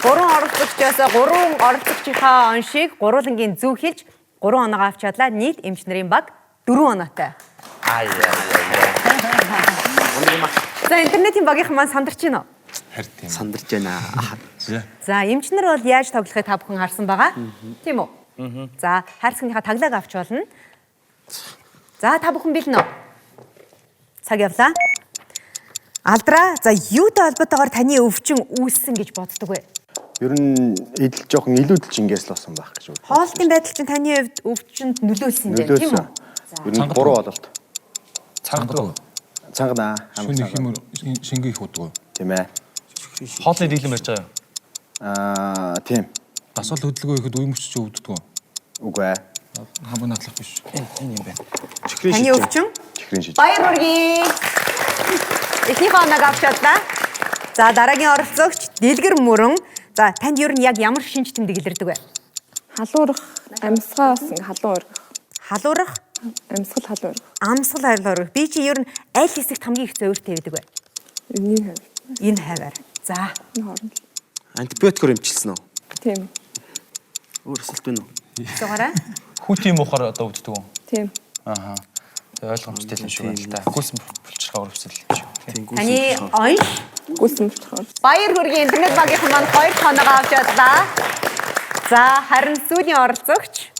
Гурван оролцогчоос гурван оролцогчийнхаа оншийг гурвангийн зөв хэлж гурван оноогоо авч чадлаа. Нийт эмч нарын баг дөрвөн оноотой. Аа яа. За интернетийн багийнхан маань сандарч байна уу? Харин тийм. Сандарч байна. За эмч нар бол яаж тоглохыг та бүхэн харсан байгаа. Тийм үү? За хайрцагныхаа таглааг авч болно. За та бүхэн бэлэн үү? Цаг явлаа. Алдраа за юутай холбоотойгоор таны өвчин үүссэн гэж боддог вэ? Ер нь идэл жоохон илүүдэлж ингээс л болсон байх гэж бодсон. Хоолтын байдал чинь таны хувьд өвчнөд нөлөөлсөн юм байна, тийм үү? Ер нь буруу бололт. Цангадгүй. Цанганаа. Шүн их юм шингэн их удгүй. Тийм ээ. Хоолны дийлэн барьж байгаа юу? Аа тийм. Дасгал хөдөлгөөн ихэд үе мөчч өвддөг. Үгүй ээ. Хамаг надлах биш. Энэ юм байна. Чихрийн Таны шижин. өвчин? Чихрийн шижин. Баяр хүргэе. Эхнийхээ оноог авч чадлаа. За дараагийн оролцогч Дэлгэр мөрөн. За танд ер нь яг ямар шинж тэмдэг илэрдэг вэ? Халуурах, амьсгаа бас ингээ халуун өргөх. Халуурах, Амьсгал халуун өргөх. амсгал халуурах. Би чи ер нь аль хэсэгт хамгийн их зовиртой байдаг вэ? Энийн хавь. Энэ хаваар. За Энэ хооронд. Антибиотикоор эмчилсэн үү? Тийм. Өөр асуулт байна уу? Зугаараа. Хүүтийн муухаар одоо өвддөг үү? Тийм. Ааха. Тэгээ ойлгомжтой юм шиг байна л да. Гүсэн булчирхаа өрөвсөл юм шиг. Тийм Таны онш Гүсэн булчирхаа. баяр хүргэе интернет багийнхан маань хоёр дахь оноогоо авч чадлаа. За харин сүүлийн оролцогч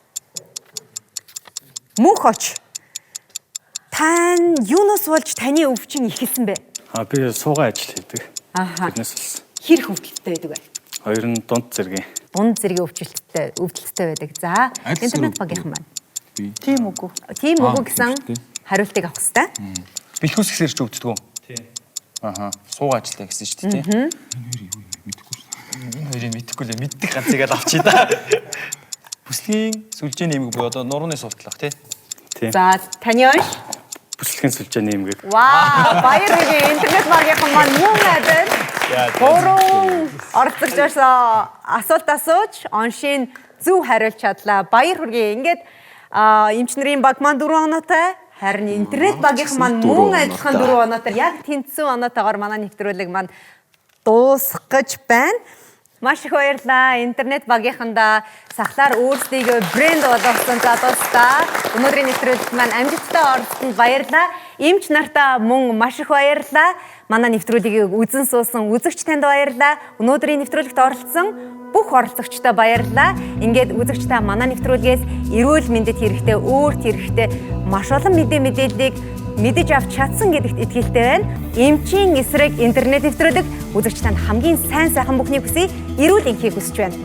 Мөнх оч. Тань юунаас болж таны өвчин эхэлсэн бэ? А би суугаа ажил хийдэг. Аха. Тэрнээс болсон. Хэр хөвдөлттэй байдаг вэ? Хоёр нь дунд зэргийн. Дунд зэргийн өвдөлттэй байдаг. За, Аль интернет зэрэг багийнхан маань. Тийм үгүй. Тийм үгүй гэсэн хариултыг авах хэрэгтэй. Бэлхүүс гэсэр ч өвддөг үү? Тийм. Аха. Суугаа ажилтаа гэсэн шүү дээ, тийм. Энэ хоёрыг мэдэхгүй лээ. Мэддэг ганцыг л авчий да. Бүслэгийн сүлжээний эмэг буюу одоо нурууны сувтлах тий. За, таны онш. Бүслэгийн сүлжээний эмгэг. Вау, баяр хүргэе. Интернет багийнхан маань мөн адил. Гурван оролцогчоос асуулт асууж, оншийн зөв хариулж чадлаа. Баяр хүргэе. Ингээд эмч нарын баг маань 4 оноотой, харин интернет багийнхан маань мөн адилхан 4 оноотой. Яг тэнцсэн оноотойгоор манай нэвтрүүлэг маань дуусах гэж байна. Маш их баярлалаа. Интернет багийнхандаа сахлаар өөрсдийгөө брэнд болгосон залуустаа өнөөдрийн нэвтрүүлэгт маань амжилттай оролцсонд баярлалаа. Эмч нартаа мөн маш их баярлалаа. Манай нэвтрүүлгийг үзэн суусан үзэгч танд баярлалаа. Өнөөдрийн нэвтрүүлэгт оролцсон бүх оролцогчдод баярлалаа. Ингээд үзэгч та манай нэвтрүүлгээс эрүүл мэндэд хэрэгтэй, өөрт хэрэгтэй маш олон мэдээллийг мэдэж авч чадсан гэдэгт итгэлтэй байна. Эмчийн эсрэг интернет нэвтрүүлэг үзэгч танд хамгийн сайн сайхан бүхнийг хүсье. Эрүүл энхийг хүсэж байна.